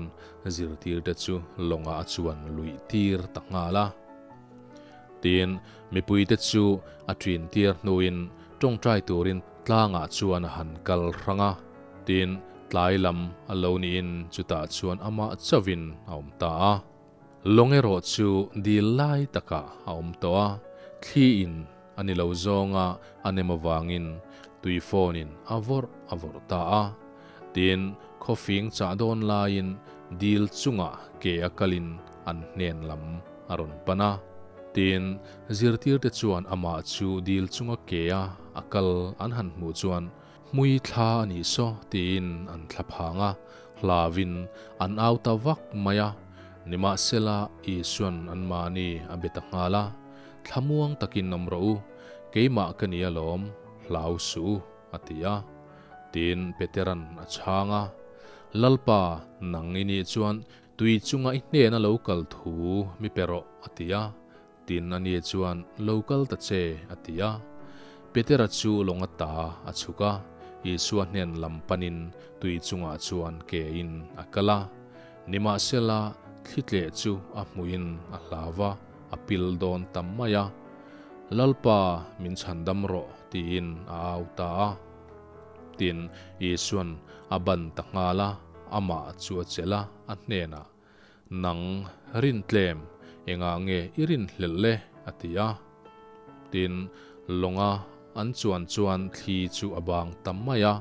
zirtirte chu lawngah a chuan luih tir ta nghal a. Tin, mipuite chu a ṭin tir hnuin tawngtai turin tlangah chuan a han kal hrang a. Tin, tlai lam a lo niin chutah chuan amah chauhin a awm ta a. Lawng erawh chu dil lai takah a awm tawh a, thli in a ni lo zawnga a nem avangin tui phone in a vawrh a vawrh ta a. Tin, khawfing chah dawn laiin dil chungah ke a kalin an hnen lam a rawn pan a. Tin, zirtirte chuan amah chu dil chunga ke a a kal an han hmuh chuan hmui thla a nih saw tiin an thla phang a, hlawin an au ta vak mai a. Nimahsela Isuan an mahni a be ta nghal a, Thlamuang takin awm rawh u, keimah ka ni alawm, hlau suh u, a ti a. Tin, Peteran a chhang a, Lalpa, nang i nih chuan tui chunga i hnena lo kal thu mi pe rawh, a ti a. Tin, ani chuan, Lo kal ta che, a ti a. Petera chu lawnga ta a chhuk a, Isua hnen lam panin tui chungah chuan ke in a kal a. Nimahsela, thli tleh chu a hmuhin a hlau a, a pil dawn ta mai a. Lalpa, min chhandam rawh, tiin a au ta a. Tin, Isuan a ban ta nghal a, amah chu a chelh a, a hnenah, Nang rin tlem, engah nge i rin hlelh le? a ti a. Tin, lawnga an chuan chuan thli chu a bang ta mai a.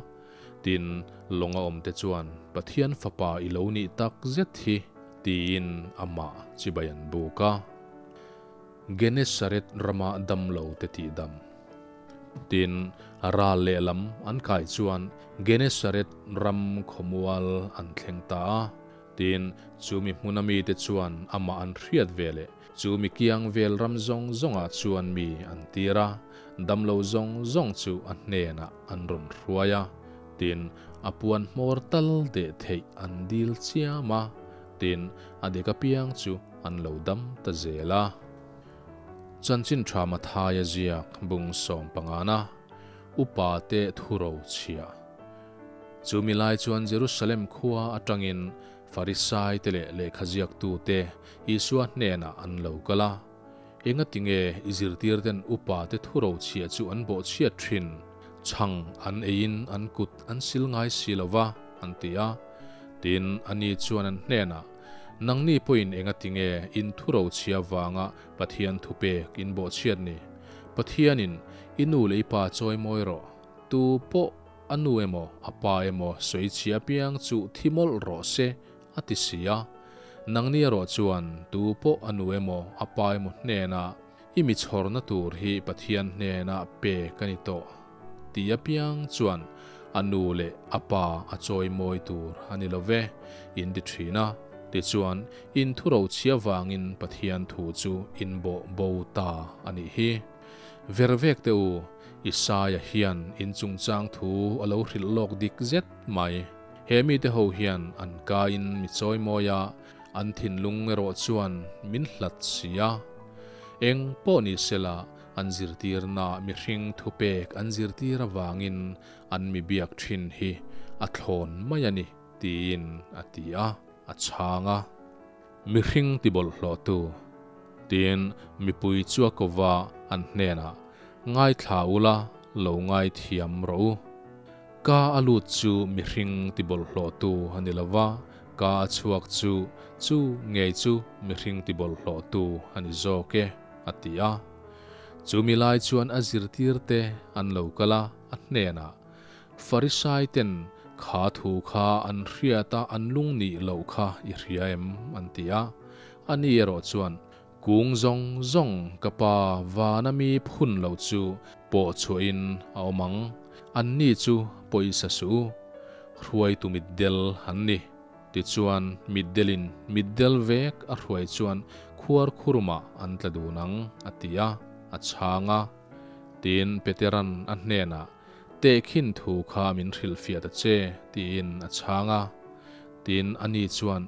Tin, lawnga awmte chuan, Pathian fapa i lo nih tak zet hi, tiin amah chibai an buk a. Genesaret rama damlo te tihdam. Tin, ral lehlam an kai chuan Genesaret ram khawmual an thleng ta a. Tin, chu mi hmuna mite chuan amah an hriat ve leh chu mi kiang vel ram zawng zawngah chuan mi an tir a, damlo zawng zawng chu a hnenah an rawn hruai a. Tin, a puan hmawr tal deh theih an dil chiam a, tin, a dik apiang chu an lo dam ta zel a. Chanchin tha Mathaia ziak bung 15na upa te thuro chhia. Chu mi lai chuan Jerusalem khua atangin Farisai te leh lehkha ziaktu te Isua hnenah an lo kal a. Enga tinge i zirtir ten upa te thuro chhia chu an bawh chhiat thin? Chhang an eiin an kut an sil ngai si lova, an ti a. Tin, ani chuan an hnenah, Nangni pawhin enga tinge in thuro chhia vanga Pathian thu pek in bawh chhiat ni? Pathianin i nu leh i pa chawi mawi rawh. Tu pawh a nu emaw a pa emaw sawi chhia piang chu thi mawlh rawh se, a ti si a. Nangni erawh chuan tu pawh a nu emaw a pa emaw hnenah i mi chhawrna tur hi Pathian hnenah pek a ni tawh ti apiang chuan a nu leh a pa a chawi mawi tur a ni lo ve, in ti thin a. Tichuan, in thuro chhia vangin Pathian thu chu in bawh bo ta a nih hi. Vervek te u, Isaia hian in chungchang thu a lo hrilh lawk dik zet mai. He mite ho hian an kain mi chawi mawi a, an thinlung erawh chuan min hlat si a. Eng pawh ni sela, an zirtirna mihring thupek an zirtir avangin an mi biak thin hi a thlawn mai a ni, tiin a ti a, a chhang a. Mihring ti bawlhhlawhtu, tiin mipui chu a kova an hnenah, Ngaithla ula, lo ngaithiam rawh u. Ka a lut chu mihring ti bawlhhlawhtu a ni lova, ka a chhuak chu chu ngei chu mihring ti bawlhhlawhtu a ni zawk e, a ti a. Chu mi lai chuan a zirtirte an lo kal a, a hnenah, Farisai ten kha thu kha an hriat a an lung nih loh kha i hria em? an ti a. Ani erawh chuan, Kung zawng zawng ka pa vana mi phun lo chu pawh chhuahin a awm ang, anni chu pawisa suh u. Hruaitu mitdel an ni. Tichuan, mitdelin mitdel vek a hruai chuan khuarkhurumah an tla dun ang, a ti a, a chhang a. Tin, Peteran a hnenah, Tehkhin thu kha min hrilhfiah ta che, tiin a chhang a. Tin, ani chuan,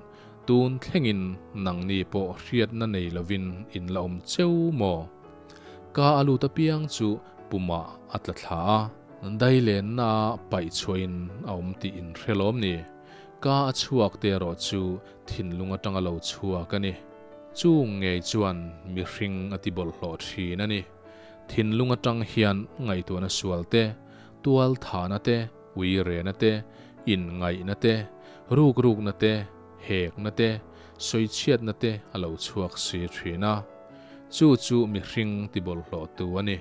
Tun thlengin nangni pawh hriatna nei lovin in la awm cheu maw? Ka a lut apiang chu pumah a tla thla a, dailenna paih chhuahin a awm tih in hre lawm ni? Ka a chhuak te erawh chu thinlung atanga lo chhuak a ni. Chung ngei chuan mihring a ti bawlhhlawh thin a ni. Thinlung atang hian ngaihtuahna sual te, tual thahna te, uirena te, inngaihna te, rukrukna te, hekna te, sawichhiatna te a lo chhuak si thin a. Chu chu mihring ti bawlhhlawhtu a ni.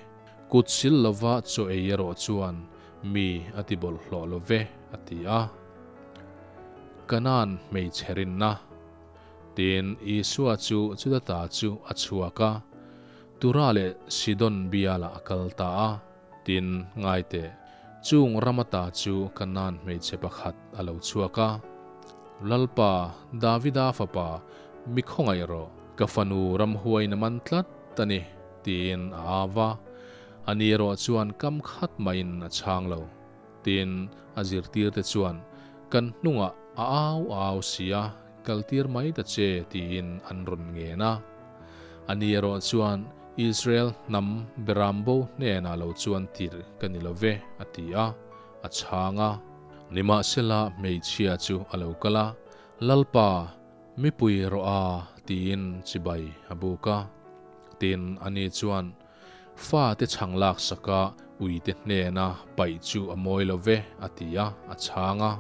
Kut sil lova chaw ei erawh chuan mi a ti bawlhhlawh lo ve, a ti a. Kanaan hmeichhe rinna. Tin, Isua chu chuta ta chu a chhuak a, Tura leh Sidon bialah a kal ta a. Tin, ngai teh, chung rama ta chu Kanaan hmeichhe pakhat a lo chhuak a. Lalpa, Davida fapa, mi khawngaih rawh, ka fanu ramhuaiin a man tlat a ni, tiin a au a. Ani erawh chuan kam khat mahin a chhang lo. Tin, a zirtirte chuan, Kan hnungah a au a au si a, kaltir mai ta che, tiin an rawn ngen a. Ani erawh chuan, Israel hnam Berambo hnenah lo chuan tirh ka ni lo ve, a ti a, a chhang a. Nimahsela hmeichhia chu a lo kal a, Lalpa, mipui rawh a, tiin chibai a buk a. Tin, ani chuan, Fate chhang laksaka uite hnena paih chu a mawi lo ve, a ti a, a chhang a.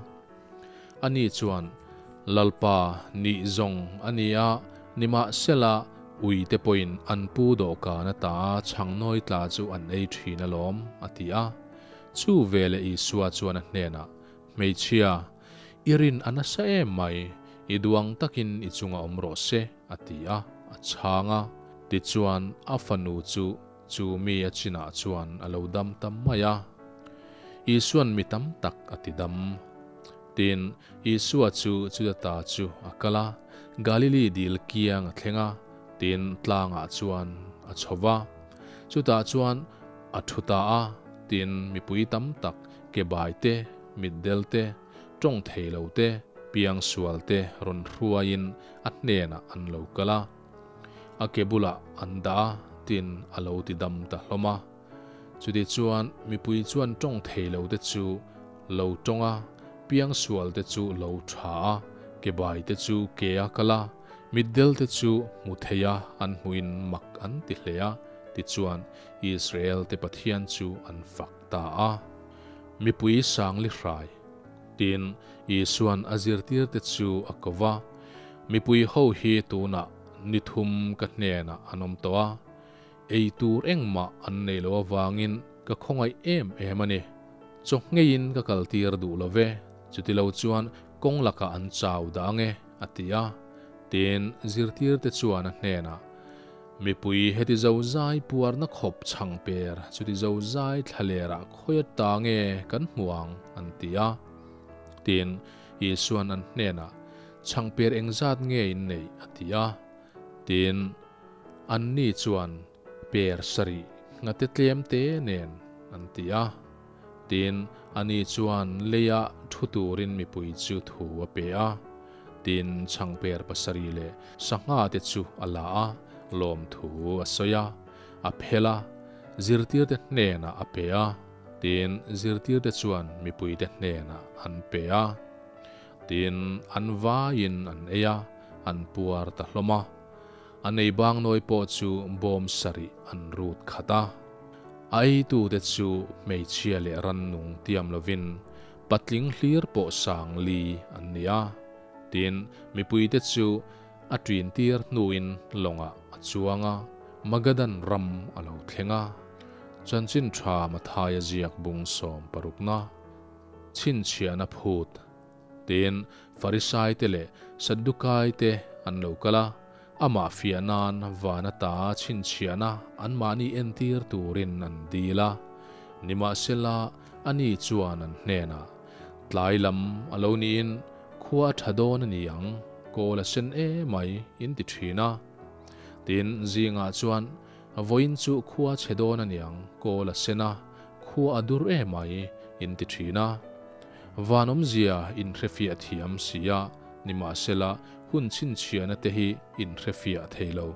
Ani chuan, Lalpa nih zawng a ni a, nimahsela uite pawhin an pu dawhkan ata chhang nawi tla chu an ei thin alawm, a ti a. Chu veleh Isua chuan a hnenah, Hmeichhia, i rin a nasa em mai, i duang takin i chunga awm rawh se, a ti a, a chhang a. Tichuan, a fanu chu chu mi a chinah chuan a lo dam ta mai a. Isua'n mi tam tak a ti dam. Tin, Isua chu chuta ta chu a kal a, Galili dil kiang a thleng a, tin, tlangah chuan a chho va. Chutah chuan a thu ta a, tin, mipui tam tak ke bai te, mitdel te, tawng thei lo te, piang sual te rawn hruaiin a hnenah an lo kal a. A ke bulah an dah a, tin a lo ti dam ta hlawm a. Chuti chuan mipui chuan tawng thei lo te chu lo tawng a, piang sual te chu lo tha a, ke bai te chu ke a kal a, mitdel te chu hmu thei a an hmuhin mak an ti hle a, tichuan Israel te Pathian chu an fak ta a. Mipui sangli hrai. Tin, Isua'n a zirtirte chu a ko va, Mipui ho hi tunah ni thum ka hnenah an awm tawh a, ei tur engmah an nei lo avangin ka khawngaih em em a ni. Chaw ngeiin ka kaltir duh lo ve, chutilo chuan kawng lakah an chau dah ang e, a ti a. Tin, zirtirte chuan a hnenah, Mipui heti zo zai puarna khawp chhang per, chuti zo zai thlalerah khawi ata nge kan hmu ang? an ti a. Tin, Isua'n an hnenah, Chhang per engzat nge in neih? a ti a. Tin, anni chuan, Per sarih nghate tlem te nen, an ti a. Tin, ani chuan leiah thu turin mipui chu thu a pe a. Tin, chhangper pasarih leh sangha te chu a la a, lawmthu a sawi a, a phel a, zirtirte hnenah a pe a. Tin, zirtirte chuan mipuite hnenah an pe a. Tin, an vaiin an ei a, an puar ta hlawm a. A nei bang nawi pawh chu bawm sarih an rut khat a. A eitute chu hmeichhia leh rannung tiam lovin patling hlir pawh sang li an ni a. Tin, mipuite chu a ṭin tir hnuin lawngah a chuang a, Magadan ram a lo thleng a. Chanchin ṭha Mathaia ziak bung 60na chhinchhiahna phut. Tin, Farisaite leh Saddukaite an lo kal a, amah fiah nan van ata chhinchhiahna anmahni entir turin an dil a. Nimahsela, ani chuan an hnenah, Tlai lam a lo niin khua a tha dawn a ni ang, kawl a sen emai in ti thin a. Tin, zingah chuan vawiin chu khua a chhe dawn a niang, kawl a sen a, khua a dur emai in ti thin a. Van awmzia in hrefiah thiam si a, nimahsela hun chhinchhiahna te hi in hrefiah thei lo.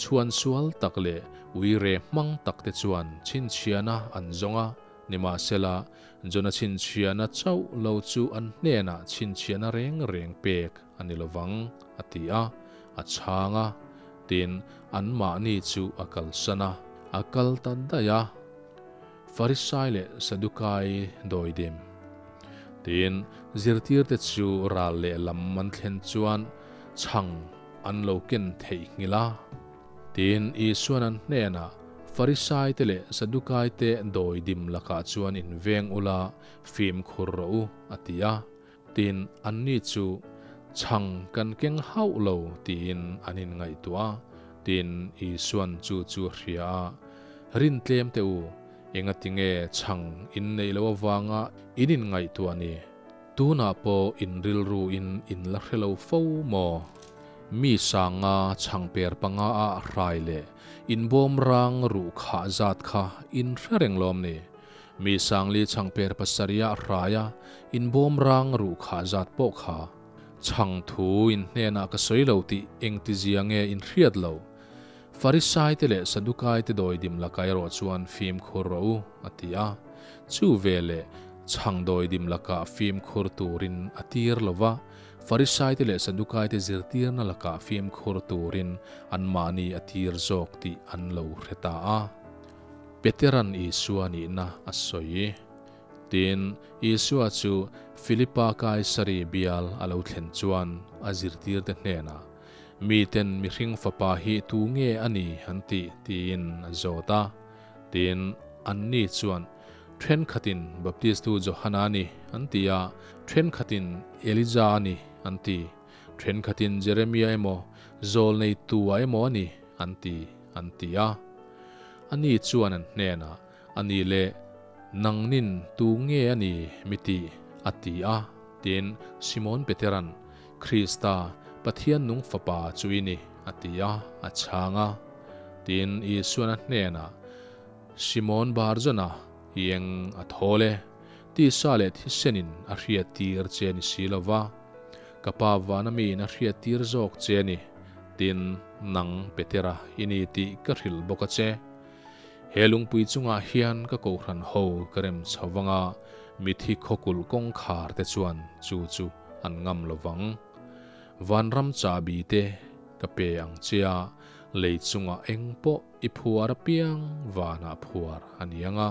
Chhuan sual tak leh uire hmang tak te chuan chhinchhiahna an zawng a, nimahsela Jona chhinchhiahna chauh lo chu an hnenah chhinchhiahna reng reng pek a ni lovang, a ti a, a chhang a. Tin, anmahni chu a kalsan a, a kal ta daih a. Farisai leh Sadukai dawidim. Tin, zirtirte chu ral lehlam an thlen chuan chhang an lo ken theihnghilh a. Tin, Isuan an hnenah, Farisaite leh Sadukaite dawidim lakah chuan inveng ula, fimkhur rawh u, a ti a. Tin, anni chu, Chhang kan keng hauh lo, tiin an inngaihtuah a. Tin, Isuan chu chu a hria a, Rin tlem teh u, engatinge chhang in neih loh avanga in inngaihtuah ni? Tunah pawh in rilru in in la hre lo fo maw? Mi sanga chhang per panga a hrai leh in bawm rang ruh khah zat kha in hre reng lawm ni? Mi sangli chhang per pasarih a hrai a in bawm rang ruh khah zat pawh kha chhang thu in hnenah ka sawi lo tih engtizia nge in hriat lo? Farisaite leh Sadukaite dawidim laka erawh chuan fimkhur rawh u, a ti a. Chu veleh chhang dawidim lakah fimkhur turin a tir lo va, Farisaite leh Sadukaite zirtirna lakah fimkhur turin anmahni a tir zawk tih an lo hre ta a. Peteran Isua nihna a sawi. Tin, Isua chu Filipa Kaisari bial a lo thlen chuan a zirtirte hnenah, Miten mihring fapa hi tu nge a ni an tih? tiin a zawt a. Tin, anni chuan, Thenkhatin Baptistu Johana a ni, an ti a, thenkhatin Elija a ni, an ti, thenkhatin Jeremia emaw, Zawlneitua emaw a ni, an ti, an ti a. Ani chuan an hnenah, A ni le, nangnin tu nge a ni mi tih? a ti a. Tin, Simon Peteran, Krista, Pathian nung Fapa chu i ni, a ti a, a chhang a. Tin, Isuan a hnenah, Simon Barjona, i eng a thawl e, tisa leh thisenin a hriattir che ni si lo va, ka Pa vana miin a hriattir zawk che a ni, tin, nang Petera i ni tih ka hrilh bawk a che. He lungpui chungah hian ka kohhran ho ka rem chho vang a, mithi khawkulh kawngkhar te chuan chu chu an ngam lo vang. Vanram chahbi te ka pe ang che a, lei chungah eng pawh i phuar apiang vanah phuar a ni ang a,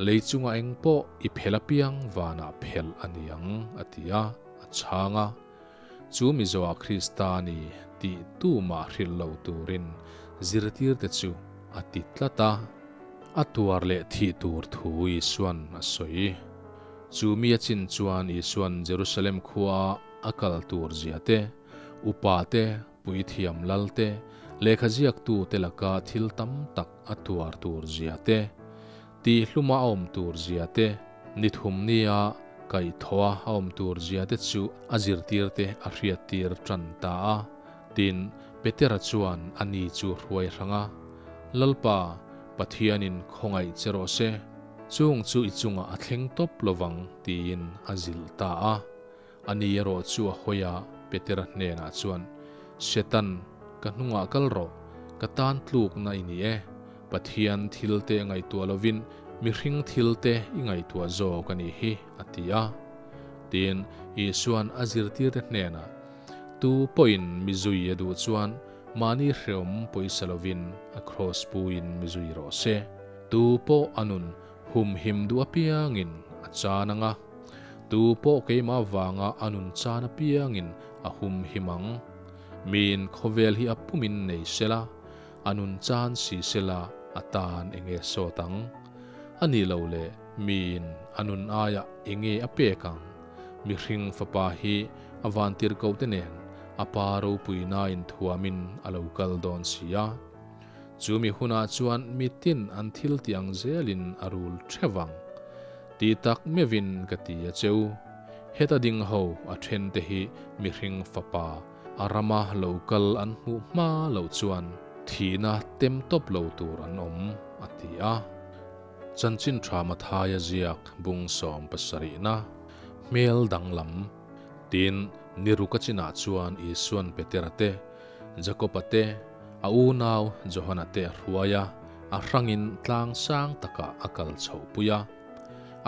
lei chungah eng pawh i phel apiang vanah phel a ni ang, a ti a, a chhang a. Chu Mizoa Krista a ni tih tumah hrilh lo turin zirtirte chu a ti tlat a. A tuar leh thih tur thu Isuan a sawi. Chu mi a chin chuan Isuan Jerusalem khua a kal tur zia te, upa te, puithiam lal te, lehkha ziaktu te laka thil tam tak a tuar tur zia te, Tihhluma a awm tur zia te, ni thum nia kaihthawha a awm tur zia te chu a zirtirte a hriattir tan ta a. Tin, Petera chuan a ni chu hruai hrang a, Lalpa, Pathianin khawngaih che rawh se, chung chu i chungah a thleng tawp lovang, tiin a zilh ta a. A ni erawh chu a hawi a, Petera hnenah chuan, Setan, ka hnungah kal rawh, ka tan tlukna i ni e. Pathian thilte ngaihtuah lovin mihring thilte i ngaihtuah zawk a nih hi, a ti a. Tin, Isua'n a zirtirte hnenah, Tu pawhin mi zui a duh chuan mahni hreawm pawisa lovin a kraws puiin mi zui rawh se. Tu pawh a nun humhim duh apiangin a chan ang a. Tu pawh keimah vanga a nun chan apiangin a hum him ang. Miin khawvel hi a pumin nei sela, a nun chan si sela a tan enge sawt ang? A nih loh leh miin a nun aiah enge a pek ang? Mihring fapa hi a vantirhkohte nen a pa ropuinain thuamin a lo kal dawn si a. Chu mi hunah chuan mitin an thil tih ang zelin a rul theuh ang. Ti tak meuhin ka ti a cheu, heta ding ho a then te hi mihring fapa a rama lo kal an hmuh hma loh chuan thihna tem tawp lo tur an awm, a ti a. Chanchin tha Mathaia ziak bung 17na hmel danglam. Tin, ni ruk a chinah chuan Isuan Petera te, Jakoba te, a unau Johana te a hruai a, a hrangin tlang sang takah a kal chhohpui a.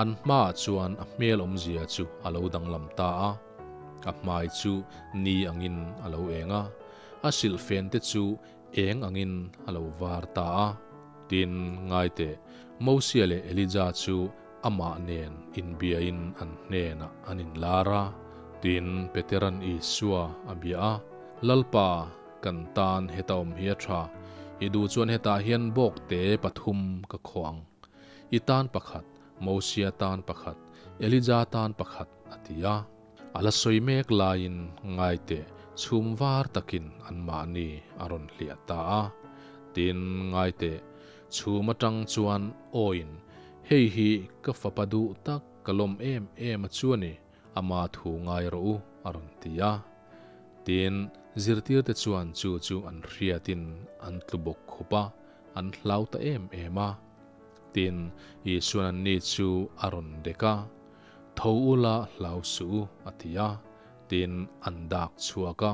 An hmaah chuan a hmel awmzia chu a lo danglam ta a, a hmai chu ni angin a lo eng a, a silhfen te chu eng angin a lo var ta a. Tin, ngai teh, Mosia leh Elija chu amah nen inbiain an hnenah an inlar a. Tin, Petera'n Isua a bia a, Lalpa, kan tan heta awm hi a tha, i duh chuan hetah hian bawkte pathum ka khaw ang. I tan pakhat, Mosia tan pakhat, Elija tan pakhat, a ti a. A la sawi mek laiin ngai teh chhum var takin anmahni a rawn hliah ta a. Tin, ngai teh chhum atang chuan awiin, Hei hi ka fapa duh tak ka lawm em em a chu a ni, ama thu ngai rawh u, a rawn ti a. Tin, zirtirte chuan chu chu an hriatin an tlu bawk khup a, an hlau ta em em a. Tin, Isuan anni chu a rawn dek a, Tho ula hlau suh u, a ti a. Tin, an dak chhuak a.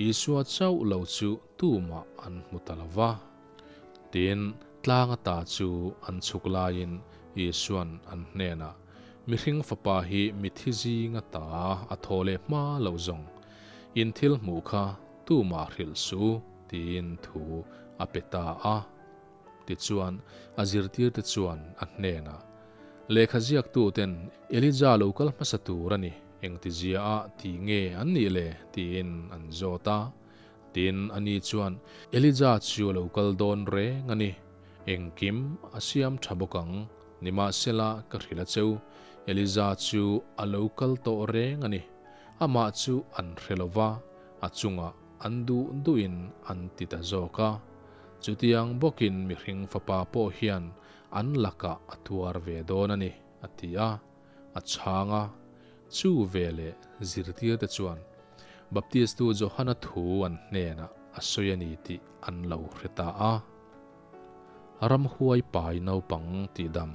Isua chauh lo chu tumah an hmu ta lo va. Tin, tlang ata chu an chhuk laiin Isuan an hnenah, Mihring fapa hi mithi zing ata a thaw leh hma loh zawng, in thil hmuh kha tumah hrilh suh u, tiin thu a pe ta a. Tichuan, a zirtirte chuan a hnenah, Lehkha ziaktuten Elija lo kal hmasa tur a ni, engtizia a ti nge an nih le? tiin an zawt a. Tin, ani chuan, Elija chu a lo kal dawn reng a ni, engkim a siam tha bawk ang, nimahsela ka hrilh a cheu, Elija chu a lo kal tawh reng a ni, amah chu an hre lo va, a chungah an duh duhin an ti ta zawk a. Chutiang bawkin mihring fapa pawh hian an lakah a tuar ve dawn a ni, a ti a. A chhang a. Chu veleh zirtirte chuan Baptistu Johana thu an hnenah a sawi a ni tih an lo hre ta a. Ramhuai pai naupang tihdam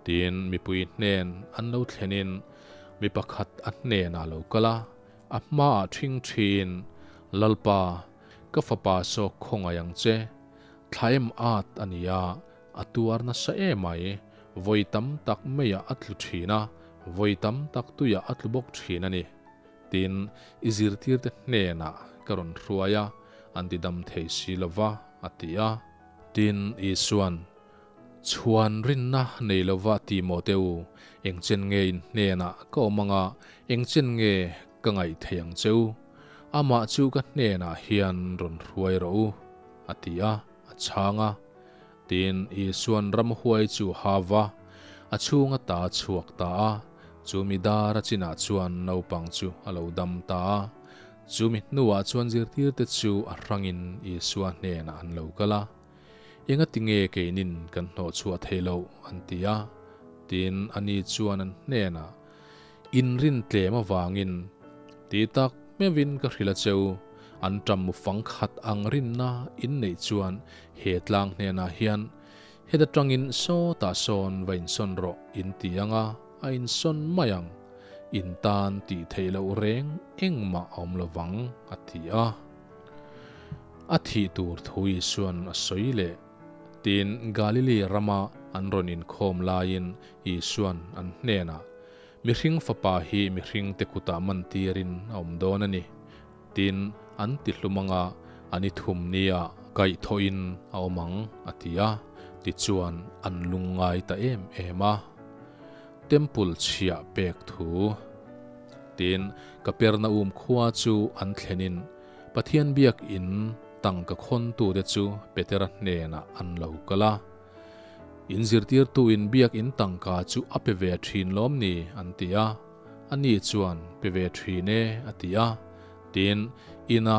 tiin mipui hnen an lo thlenin mi pakhat a hnenah a lo kal a, a hmaah ṭhing ṭhin, Lalpa, Ka fapa sawk khawngaih ang che. Thla em at a nia, a tuar nasa emai. Vawi tam tak meiah a tlu thin a, vawi tam tak tuiah a tlu bawk thin a ni. Tin, i zirtirte hnenah ka rawn hruai a, an ti dam thei si lo va, a ti a. Tin, Isuan, Chhuan rinna nei lova ti maw teh u, engchen nge in hnenah ka awm anga, engchen nge ka ngaih thei ang che u? Amah chu ka hnenah hian rawn hruai rawh u, a ti a, a chhang a. Tin, Isuan ramhuai chu ha va, a chhung ata a chhuak ta a, chu mi dar a chinah chuan naupang chu a lo dam ta a. Chu mi hnuah chuan zirtirte chu a hrangin Isua hnenah an lo kal a. Engati nge keinin kan hnawh chhuah thei loh? an ti a. Tin, ani chuan an hnenah, Inrin tlem avangin ti tak meuhin ka hrilh a cheu, an ṭam mu fang khat ang rinna in neih chuan he tlang hnenah hian heta ṭangin sawtah sawn va insawn rawh in ti ang a, a insawn mai ang. In tan tih theih loh reng engmah a awm lovang, a ti a. A thih tur thu Isuan a sawi leh. Tin, Galili rama an rawn inkhawm laiin Isuan an hnenah, Mihring Fapa hi mihringte kutah mantirin a awm dawn a ni. Tin, an ti hlum anga an i thum nia kaihthawhin a awm ang, a ti a. Tichuan, an lungngai ta em em a. Temple chhiah pek thu. Tin, Kapernaum khua chu an thlenin Pathian biakin tangka khawntute chu Petera hnenah an lo kal a. In zirtirtuin biakin tangka chu a pe ve thin lawm ni? an ti a. Ani chuan, Pe ve thin e, a ti a. Tin, ina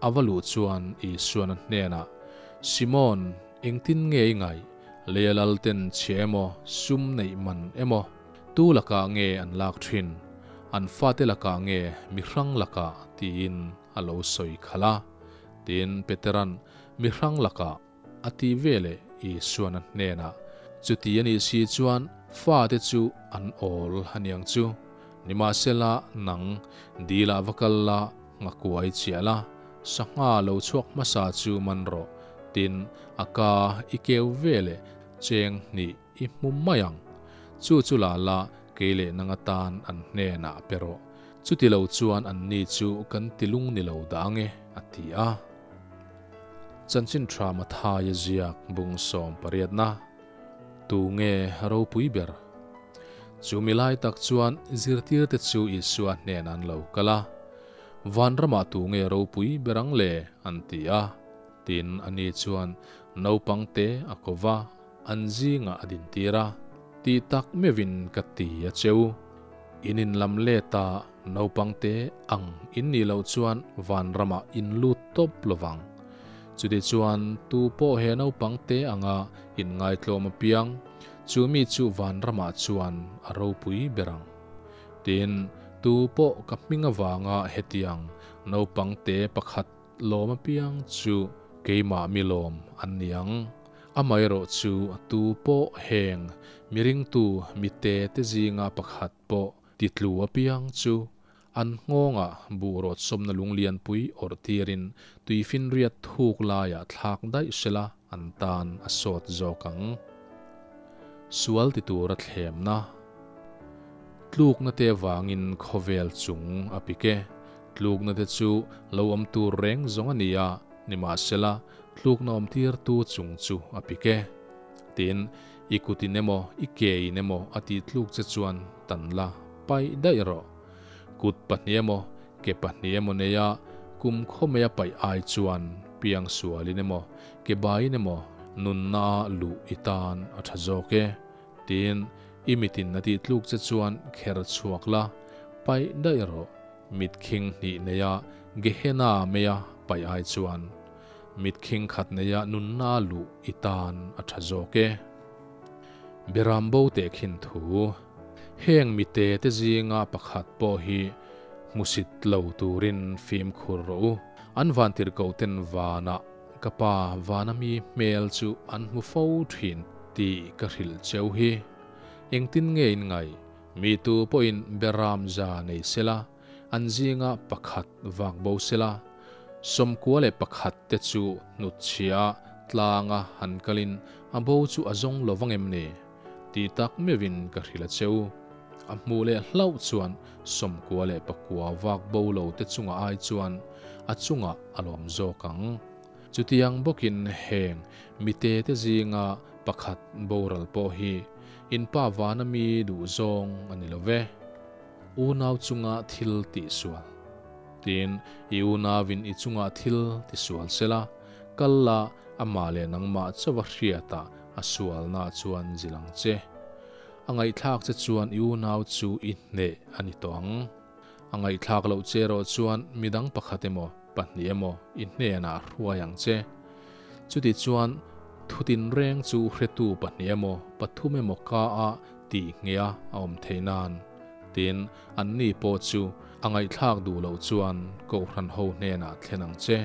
a va luh chuan Isuan a hnenah, Simon, engtin nge i ngaih? Leia lalten chhia emaw, sum neih man emaw, tu lakah nge an lak thin? An fate lakah nge mi hrang lakah? tiin a lo sawi khalh a. Tin, Petera'n mi hrang lakah a ti veleh Isuan a hnenah, Chuti a nih si chuan fate chu an awl a niang chu. Nimahsela, nang dilah va kal la, nghakuai chiah la, sangha lo chhuak hmasa chu man rawh, tin, a ka i keu veleh cheng hnih i hmu mai ang. Chu chu la la, kei leh nang atan an hnenah pe rawh. Chuti lo chuan anni chu kan ti lung ni lo dah ang e, a ti a. Chanchin tha Mathaia ziak bung 18na, Tu nge ropui ber? Chu mi lai tak chuan zirtirte chu Isua hnen an lo kal a, Vanramah tu nge ropui ber ang le? an ti a. Tin, ani chuan naupang te a ko va, an zingah a dintir a, Ti tak meuhin ka ti a cheu. In inlam let a, naupang te ang in nih loh chuan vanramah in lut tawp lovang. Chutichuan, tu pawh he naupang te anga inngaitlawm apiang, chu mi chu vanramah chuan a ropui ber ang. Tin, tu pawh ka hming avanga hetiang naupang te pakhat lawm apiang chu keimah mi lawm an ni ang. Amaherawh chu tu pawh heng miringtu mite te zinga pakhat pawh titlu apiang chu an nghawngah buh rawt sawmna lunglianpui awrh tirin tuifinriat thuk laiah thlak daih sela an tan a sawt zawk ang. Sual ti tura thlemna Tlukna te vangin khawvel chung a pik e. Tlukna te chu lo awm tur reng zawng a ni a, nimahsela tlukna awm tirtu chung chu a pik e. Tin, i kutin emaw i kein emaw a tih tluk che chuan tan la paih daih rawh. Kut pahnih emaw ke pahnih emaw neia kum khawmei a paih ai chuan piang sualin emaw ke baiin emaw nunna ah luh i tan a tha zawk e. Tin, i mitin a tih tluk che chuan kher chhuak la, paih daih rawh. Mit khing hnih neia Gehenna meia paih ai chuan mit khing khat neia nunna luh i tan a tha zawk e. Beram bo teh khin thu. Heng mite te zinga pakhat pawh hi hmusit lo turin fimkhur rawh u. An vantirhkoh ten vanah ka pa vana mi hmel chu an hmu fo thin tih ka hrilh cheu hi. Engtin nge in ngaih? Mi tu pawhin beram za nei sela, an zinga pakhat vak bo sela, 91 te chu hnutchhia tlanga han kalin a bo chu a zawng lo vang em ni? Ti tak meuhin ka hrilh a cheu. A hmuh leh hlauh chuan 99 vak bo lo te chunga ai chuan a chungah a lawm zawk ang. Chutiang bawkin heng mite te zinga pakhat boral pawh hi in pa vana mi duh zawng a ni lo ve. Unau chunga thil tihsual. Tin, i unauin i chunga thil tisual sela, kal la amah leh nangmah chauha hriatah a sualna chuan zil ang che. A ngaihthlak che chuan i unau chu i hneh a ni tawh ang. A ngaihthlak loh che erawh chuan midang pakhat emaw, pahnih emaw i hnenah hruai ang che. Chuti chuan thu tinreng chu hretu pahnih emaw, pathum emaw ka a tih ngheh a a awm theih nan. Tin, anni pawh chu a ngaihthlak duh loh chuan Kohhran ho hnenah thlen ang che.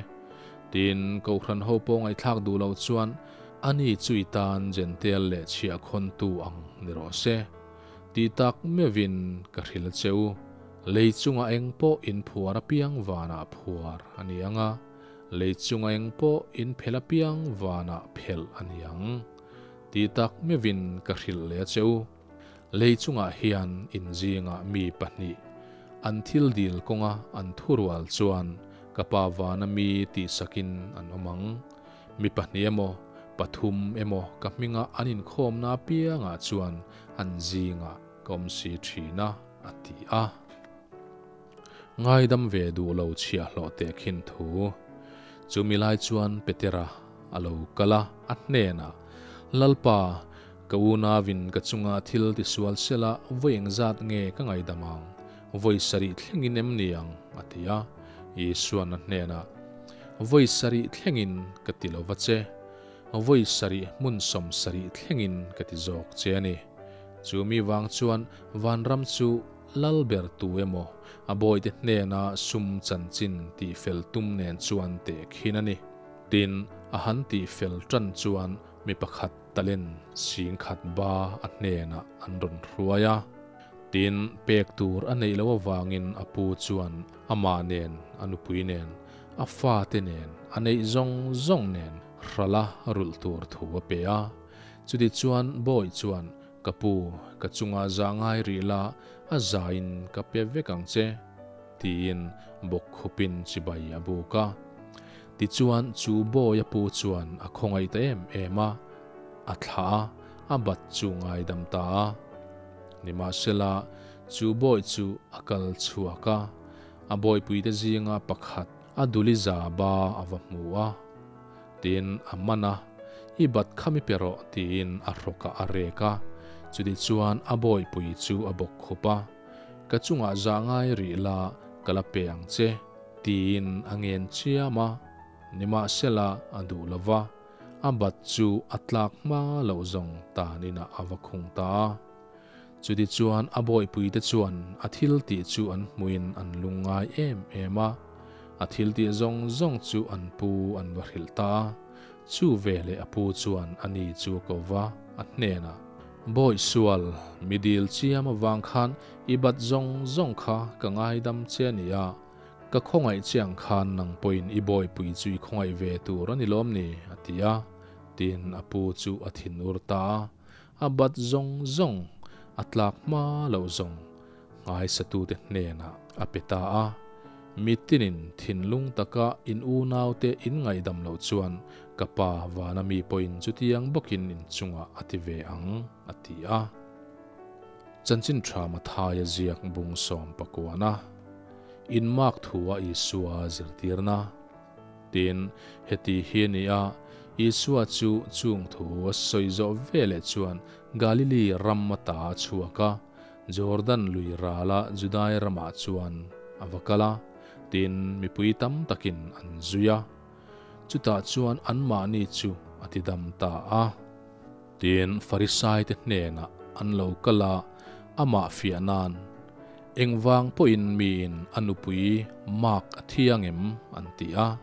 Tin, Kohhran ho pawh ngaihthlak duh loh chuan ani chu i tan Jentail leh chhiahkhawntu ang ni rawh se. Tih tak meuhin ka hrilh a che u. Lei chunga eng pawh in phuar apiang vanah phuar a ni ang a, lei chunga eng pawh in phelh apiang vanah phelh a ni ang. Tih tak meuhin ka hrilh leh a che u. Lei chungah hian in zingah mi pahnih an thil dil kawnga an thurual chuan ka pa vana mi tihsakin an awm ang. Mi pahnih emaw, pathum emaw ka hminga an inkhawmna apiangah chuan an zingah ka awm si thin a, a ti a. Ngaidam ve duh lo chhiahhlawh teh khin thu. Chumi lai chuan Petera a lo kal a, a hnenah, Lalpa, ka unauin ka chunga thil tisual sela vawi engzat nge ka ngaidam ang? Vawi sarih thlengin em ni ang? a ti a. Isuan a hnenah, Vawi sarih thlengin ka ti lo va che. vawi sarih hmun 70 thlengin ka ti zawk che a ni. Chu mi vang chuan vanram chu lal ber tu emaw a bawihte hnena sum chanchin tih fel tum nen chuan tehkhin a ni. Tin, a han tih fel tan chuan mi pakhat talent 10,000 ba a hnenah an rawn hruai a. Tin, pek tur a neih loh avangin a pu chuan amah nen, a nupui nen, a fate nen, a neih zawng zawng nen hrala rulh tur thu a pe a. Chutichuan bawi chuan, Ka pu, ka chungah zah ngai rih la, a zain ka pe vek ang che, tiin bawk khupin chibai a buk a. Tichuan chu bawi a pu chuan a khawngaih ta em em a, a thlah a, a bat chu ngaidam ta a. Nimahsela, chu bawi chu a kal chhuak a, a bawipuite zinga pakhat a duli za ba a va hmu a. Tin, a man a, I bat kha mi pe rawh, tiin a hrawkah a rek a. Chutichuan a bawihpui chu a bawk khup a, Ka chungah zah ngai rih la, ka la pe ang che, tiin a ngen chiam a. Nimahsela, a duh lo va, a bat chu a tlak hma loh zawng tan inah a va khung ta a. Chutichuan a bawihpuite chuan a thil tih chu an hmuin an lungngai em em a, a thil tih zawng zawng chu an pu an va hrilh ta a. Chu veleh a pu chuan a ni chu a ko va, a hnenah, Bawih sual, mi dil chiam avang khan i bat zawng zawng kha ka ngaidam che a ni a, ka khawngaih che ang khan nang pawhin i bawihpui chu i khawngaih ve tur a ni lawm ni? a ti a. Tin, a pu chu a thinur ta a. A bat zawng zawng, a tlak hma loh zawng nghaisatute hnenah a pe ta a. Mitinin thinlung taka in unaute in ngaihdam loh chuan ka pa vana mi pawhin chutiang bawkin in chungah a ti ve ang, a ti a. Chanchin tha Mathaia ziak bung sawm pakuana inmak thua Isua zirtirna. Tin, heti hi a ni a, Isua chu chung thu a sawi zawh veleh chuan Galili ram ata a chhuak a, Jordan lui rala Judai ramah chuan a va kal a, tin, mipui tam takin an zui a. Chutah chuan anmahni chu a tidam ta a. Tin, Farisaite hnenah an lo kal a, amah fiah nan, Engvang pawhin miin a nupui mark a thiang em? an ti a.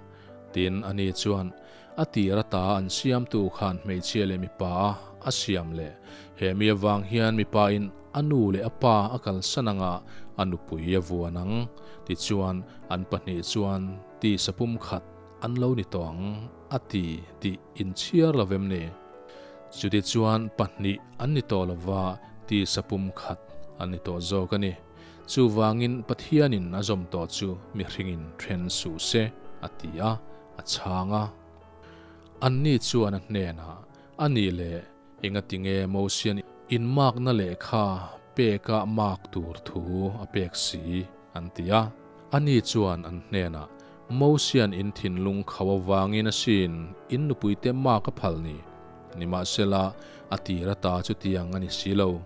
Tin, ani chuan, A tir ata an siamtu khan hmeichhia leh mipa a a siam leh. He mi avang hian mipain a nu leh a pa a kalsan anga a nupui a vuan ang. Tichuan, an pahnih chuan tisa pumkhat an lo ni tawh ang, a ti tih inchhiar lo vem ni? Chutichuan pahnih an ni tawh lova tisa pumkhat an ni tawh zawk a ni. Chuvangin Pathianin a zawm tawh chu mihringin then suh se, a ti a, a chhang a. Anni chuan a hnenah, A nih leh, engatinge Mosian inmakna lehkha peka mak tur thu a pek si? an ti a. Ani chuan an hnenah, Mosian in thinlung khau avangin asin in nupuite mak a phal ni. Nimahsela, a tir ata chutiang a ni si lo.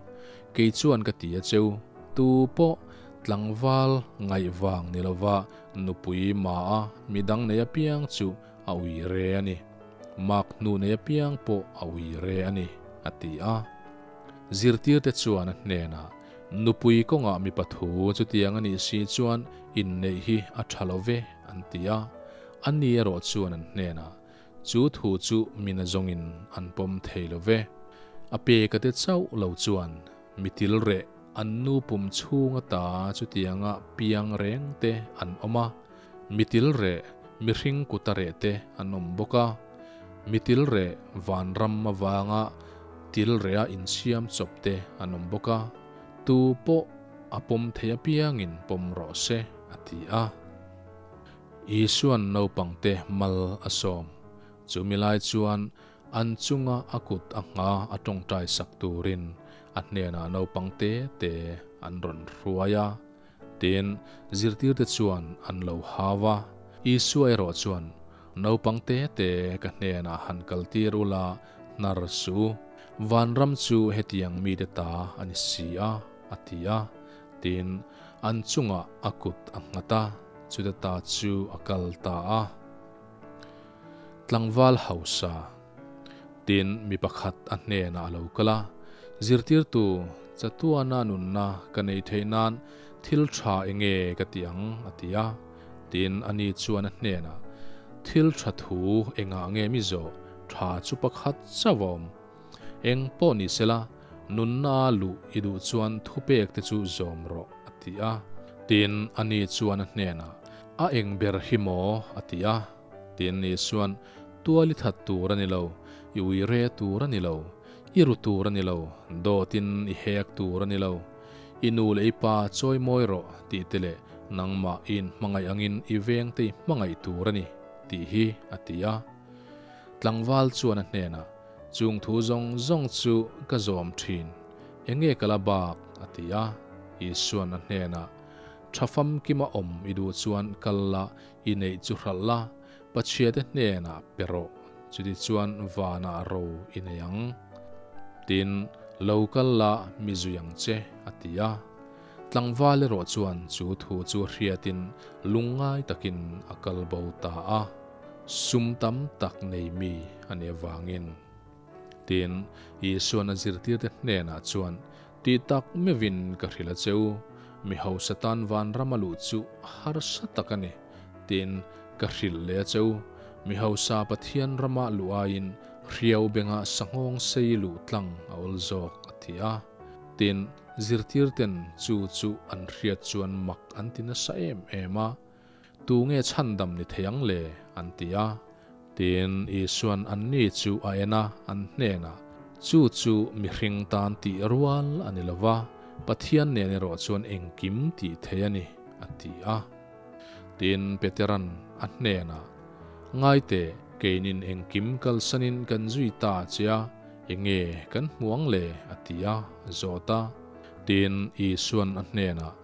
Kei chuan ka ti a cheu, tu pawh tlangval ngaih vang ni lova nupui ma a midang nei apiang chu a ui re a ni. Mak hnu nei apiang pawh a ui re a ni, a ti a. Zirtirte chuan a hnenah, Nupui kawngah mipa thu chutiang a nih si chuan inneih hi a tha lo ve, an ti a. Ani erawh chuan an hnenah, Chu thu chu mina zawngin an pawm thei lo ve. A peka te chauh lo chuan mi til reh an nu pum chhung ata chutianga piang reng te an awm a, mi til reh mihring kuta reh te an awm bawk a. Mi til reh vanram avanga til reha insiam chawp te an awm bawk a, tu pawh a pawm thei apiangin pawm rawh se, a ti a. Isuan naupangte mal a sawm. Chumi lai chuan an chunga a kut a ngha a tawngtai sak turin a hnenah naupang te te an rawn hruai a. Tin, zirtirte chuan an lo hau a. Isua erawh chuan, Naupang te te ka hnenah han kaltir ula, hnar suh. Vanram chu hetiang mite ta a ni si a, a ti a. Tin, an chungah a kut a nghat a, chuta ta chu a kal ta a. Tlangval hausa. Tin, mi pakhat a hnenah a lo kal a, Zirtirtu, chatuana nunna ka nei theih nan thil tha enge ka ti ang? a ti a. Tin, ani chuan a hnenah, Thil tha thu engah nge mi zawh? Tha chu pakhat chauh a awm. Eng pawh ni sela, nunna luh i duh chuan thupek te chu zawm rawh, a ti a. Tin, ani chuan a hnenah, A eng ber hi maw? a ti a. Tin, Isuan, Tual i that tur a ni lo, i ui re tur a ni lo, i ru tur a ni lo, dawtin i hek tur a ni lo, i nu leh i pa chawi mawi rawh, tih te leh nangmah i inhmangaih angin i vengte i hmangaih tur a ni, tih hi a ti a. Tlangval chuan a hnenah, Chung thu zawng zawng chu ka zawm thin, enge ka la bak? a ti a. Isuan a hnenah, Tha famkima awm i duh chuan kal la, i neih chu hralh la, Pathiate hnenah pe rawh, chuti chuan vanah ro i nei ang. Tin, lo kal la mi zui ang che, a ti a. Tlangval erawh chuan chu thu chu hriatin lungngai takin a kal bo ta a, sum tam tak nei mi a nih avangin. Tin, Isuan a zirtirte hnenah chuan, Ti tak meuhin ka hrilh a che u, mi hausa tan vanram a luh chu harsa tak a ni. Tin, ka hrilh leh a che u, mi hausa Pathian rama luh aiin hriau bengah sanghawng sei luh tlang a awl zawk, a ti a. Tin, zirtirten chu chu an hriat chuan mak an ti nasa em em a. Tu nge chhandam ni thei ang le? an ti a. Tin, Isuan anni chu a en a, an hnenah, Chu chu mihring tan tih rual a ni lo va, Pathian nen erawh chuan engkim tih thei a ni, a ti a. Tin, Petera'n a hnenah, Ngaite, keinin engkim kalsanin kan zui ta che a, enge kan hmu ang le? a ti a, a zawt a. Tin, Isuan a hnenah,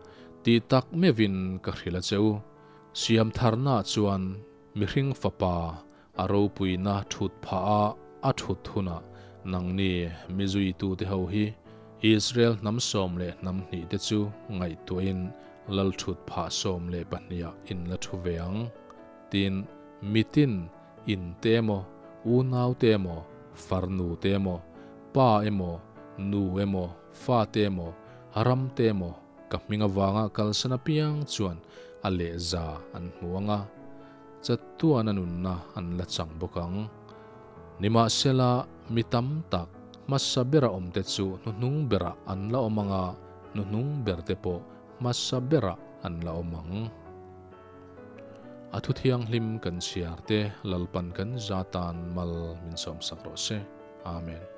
Tih tak meuhin ka hrilh a che u. Siam tharnaah chuan mihring fapa a ropuina thut phah a a thut hunah nangni mi zuitute ho hi Israel hnam 12 te chu ngaihtuahin lal thut phah 12 ah in la thu ve ang. Tin, mitin in te emaw, unau te emaw, farnu te emaw, pa emaw, nu emaw, fa te emaw, ram te emaw, Ka hming avanga kalsan apiang chuan a lehza an hmu ang a, chatuana nunna an la chang bawk ang. Nimahsela, mi tam tak, hmasa bera awmte chu hnuhnung berah an la awm ang a, hnuhnung berte pawh hmasa berah an la awm ang. A thu thianghlim kan chhiar te Lalpan kan za tan mal min sawmsak rawh se. Amen.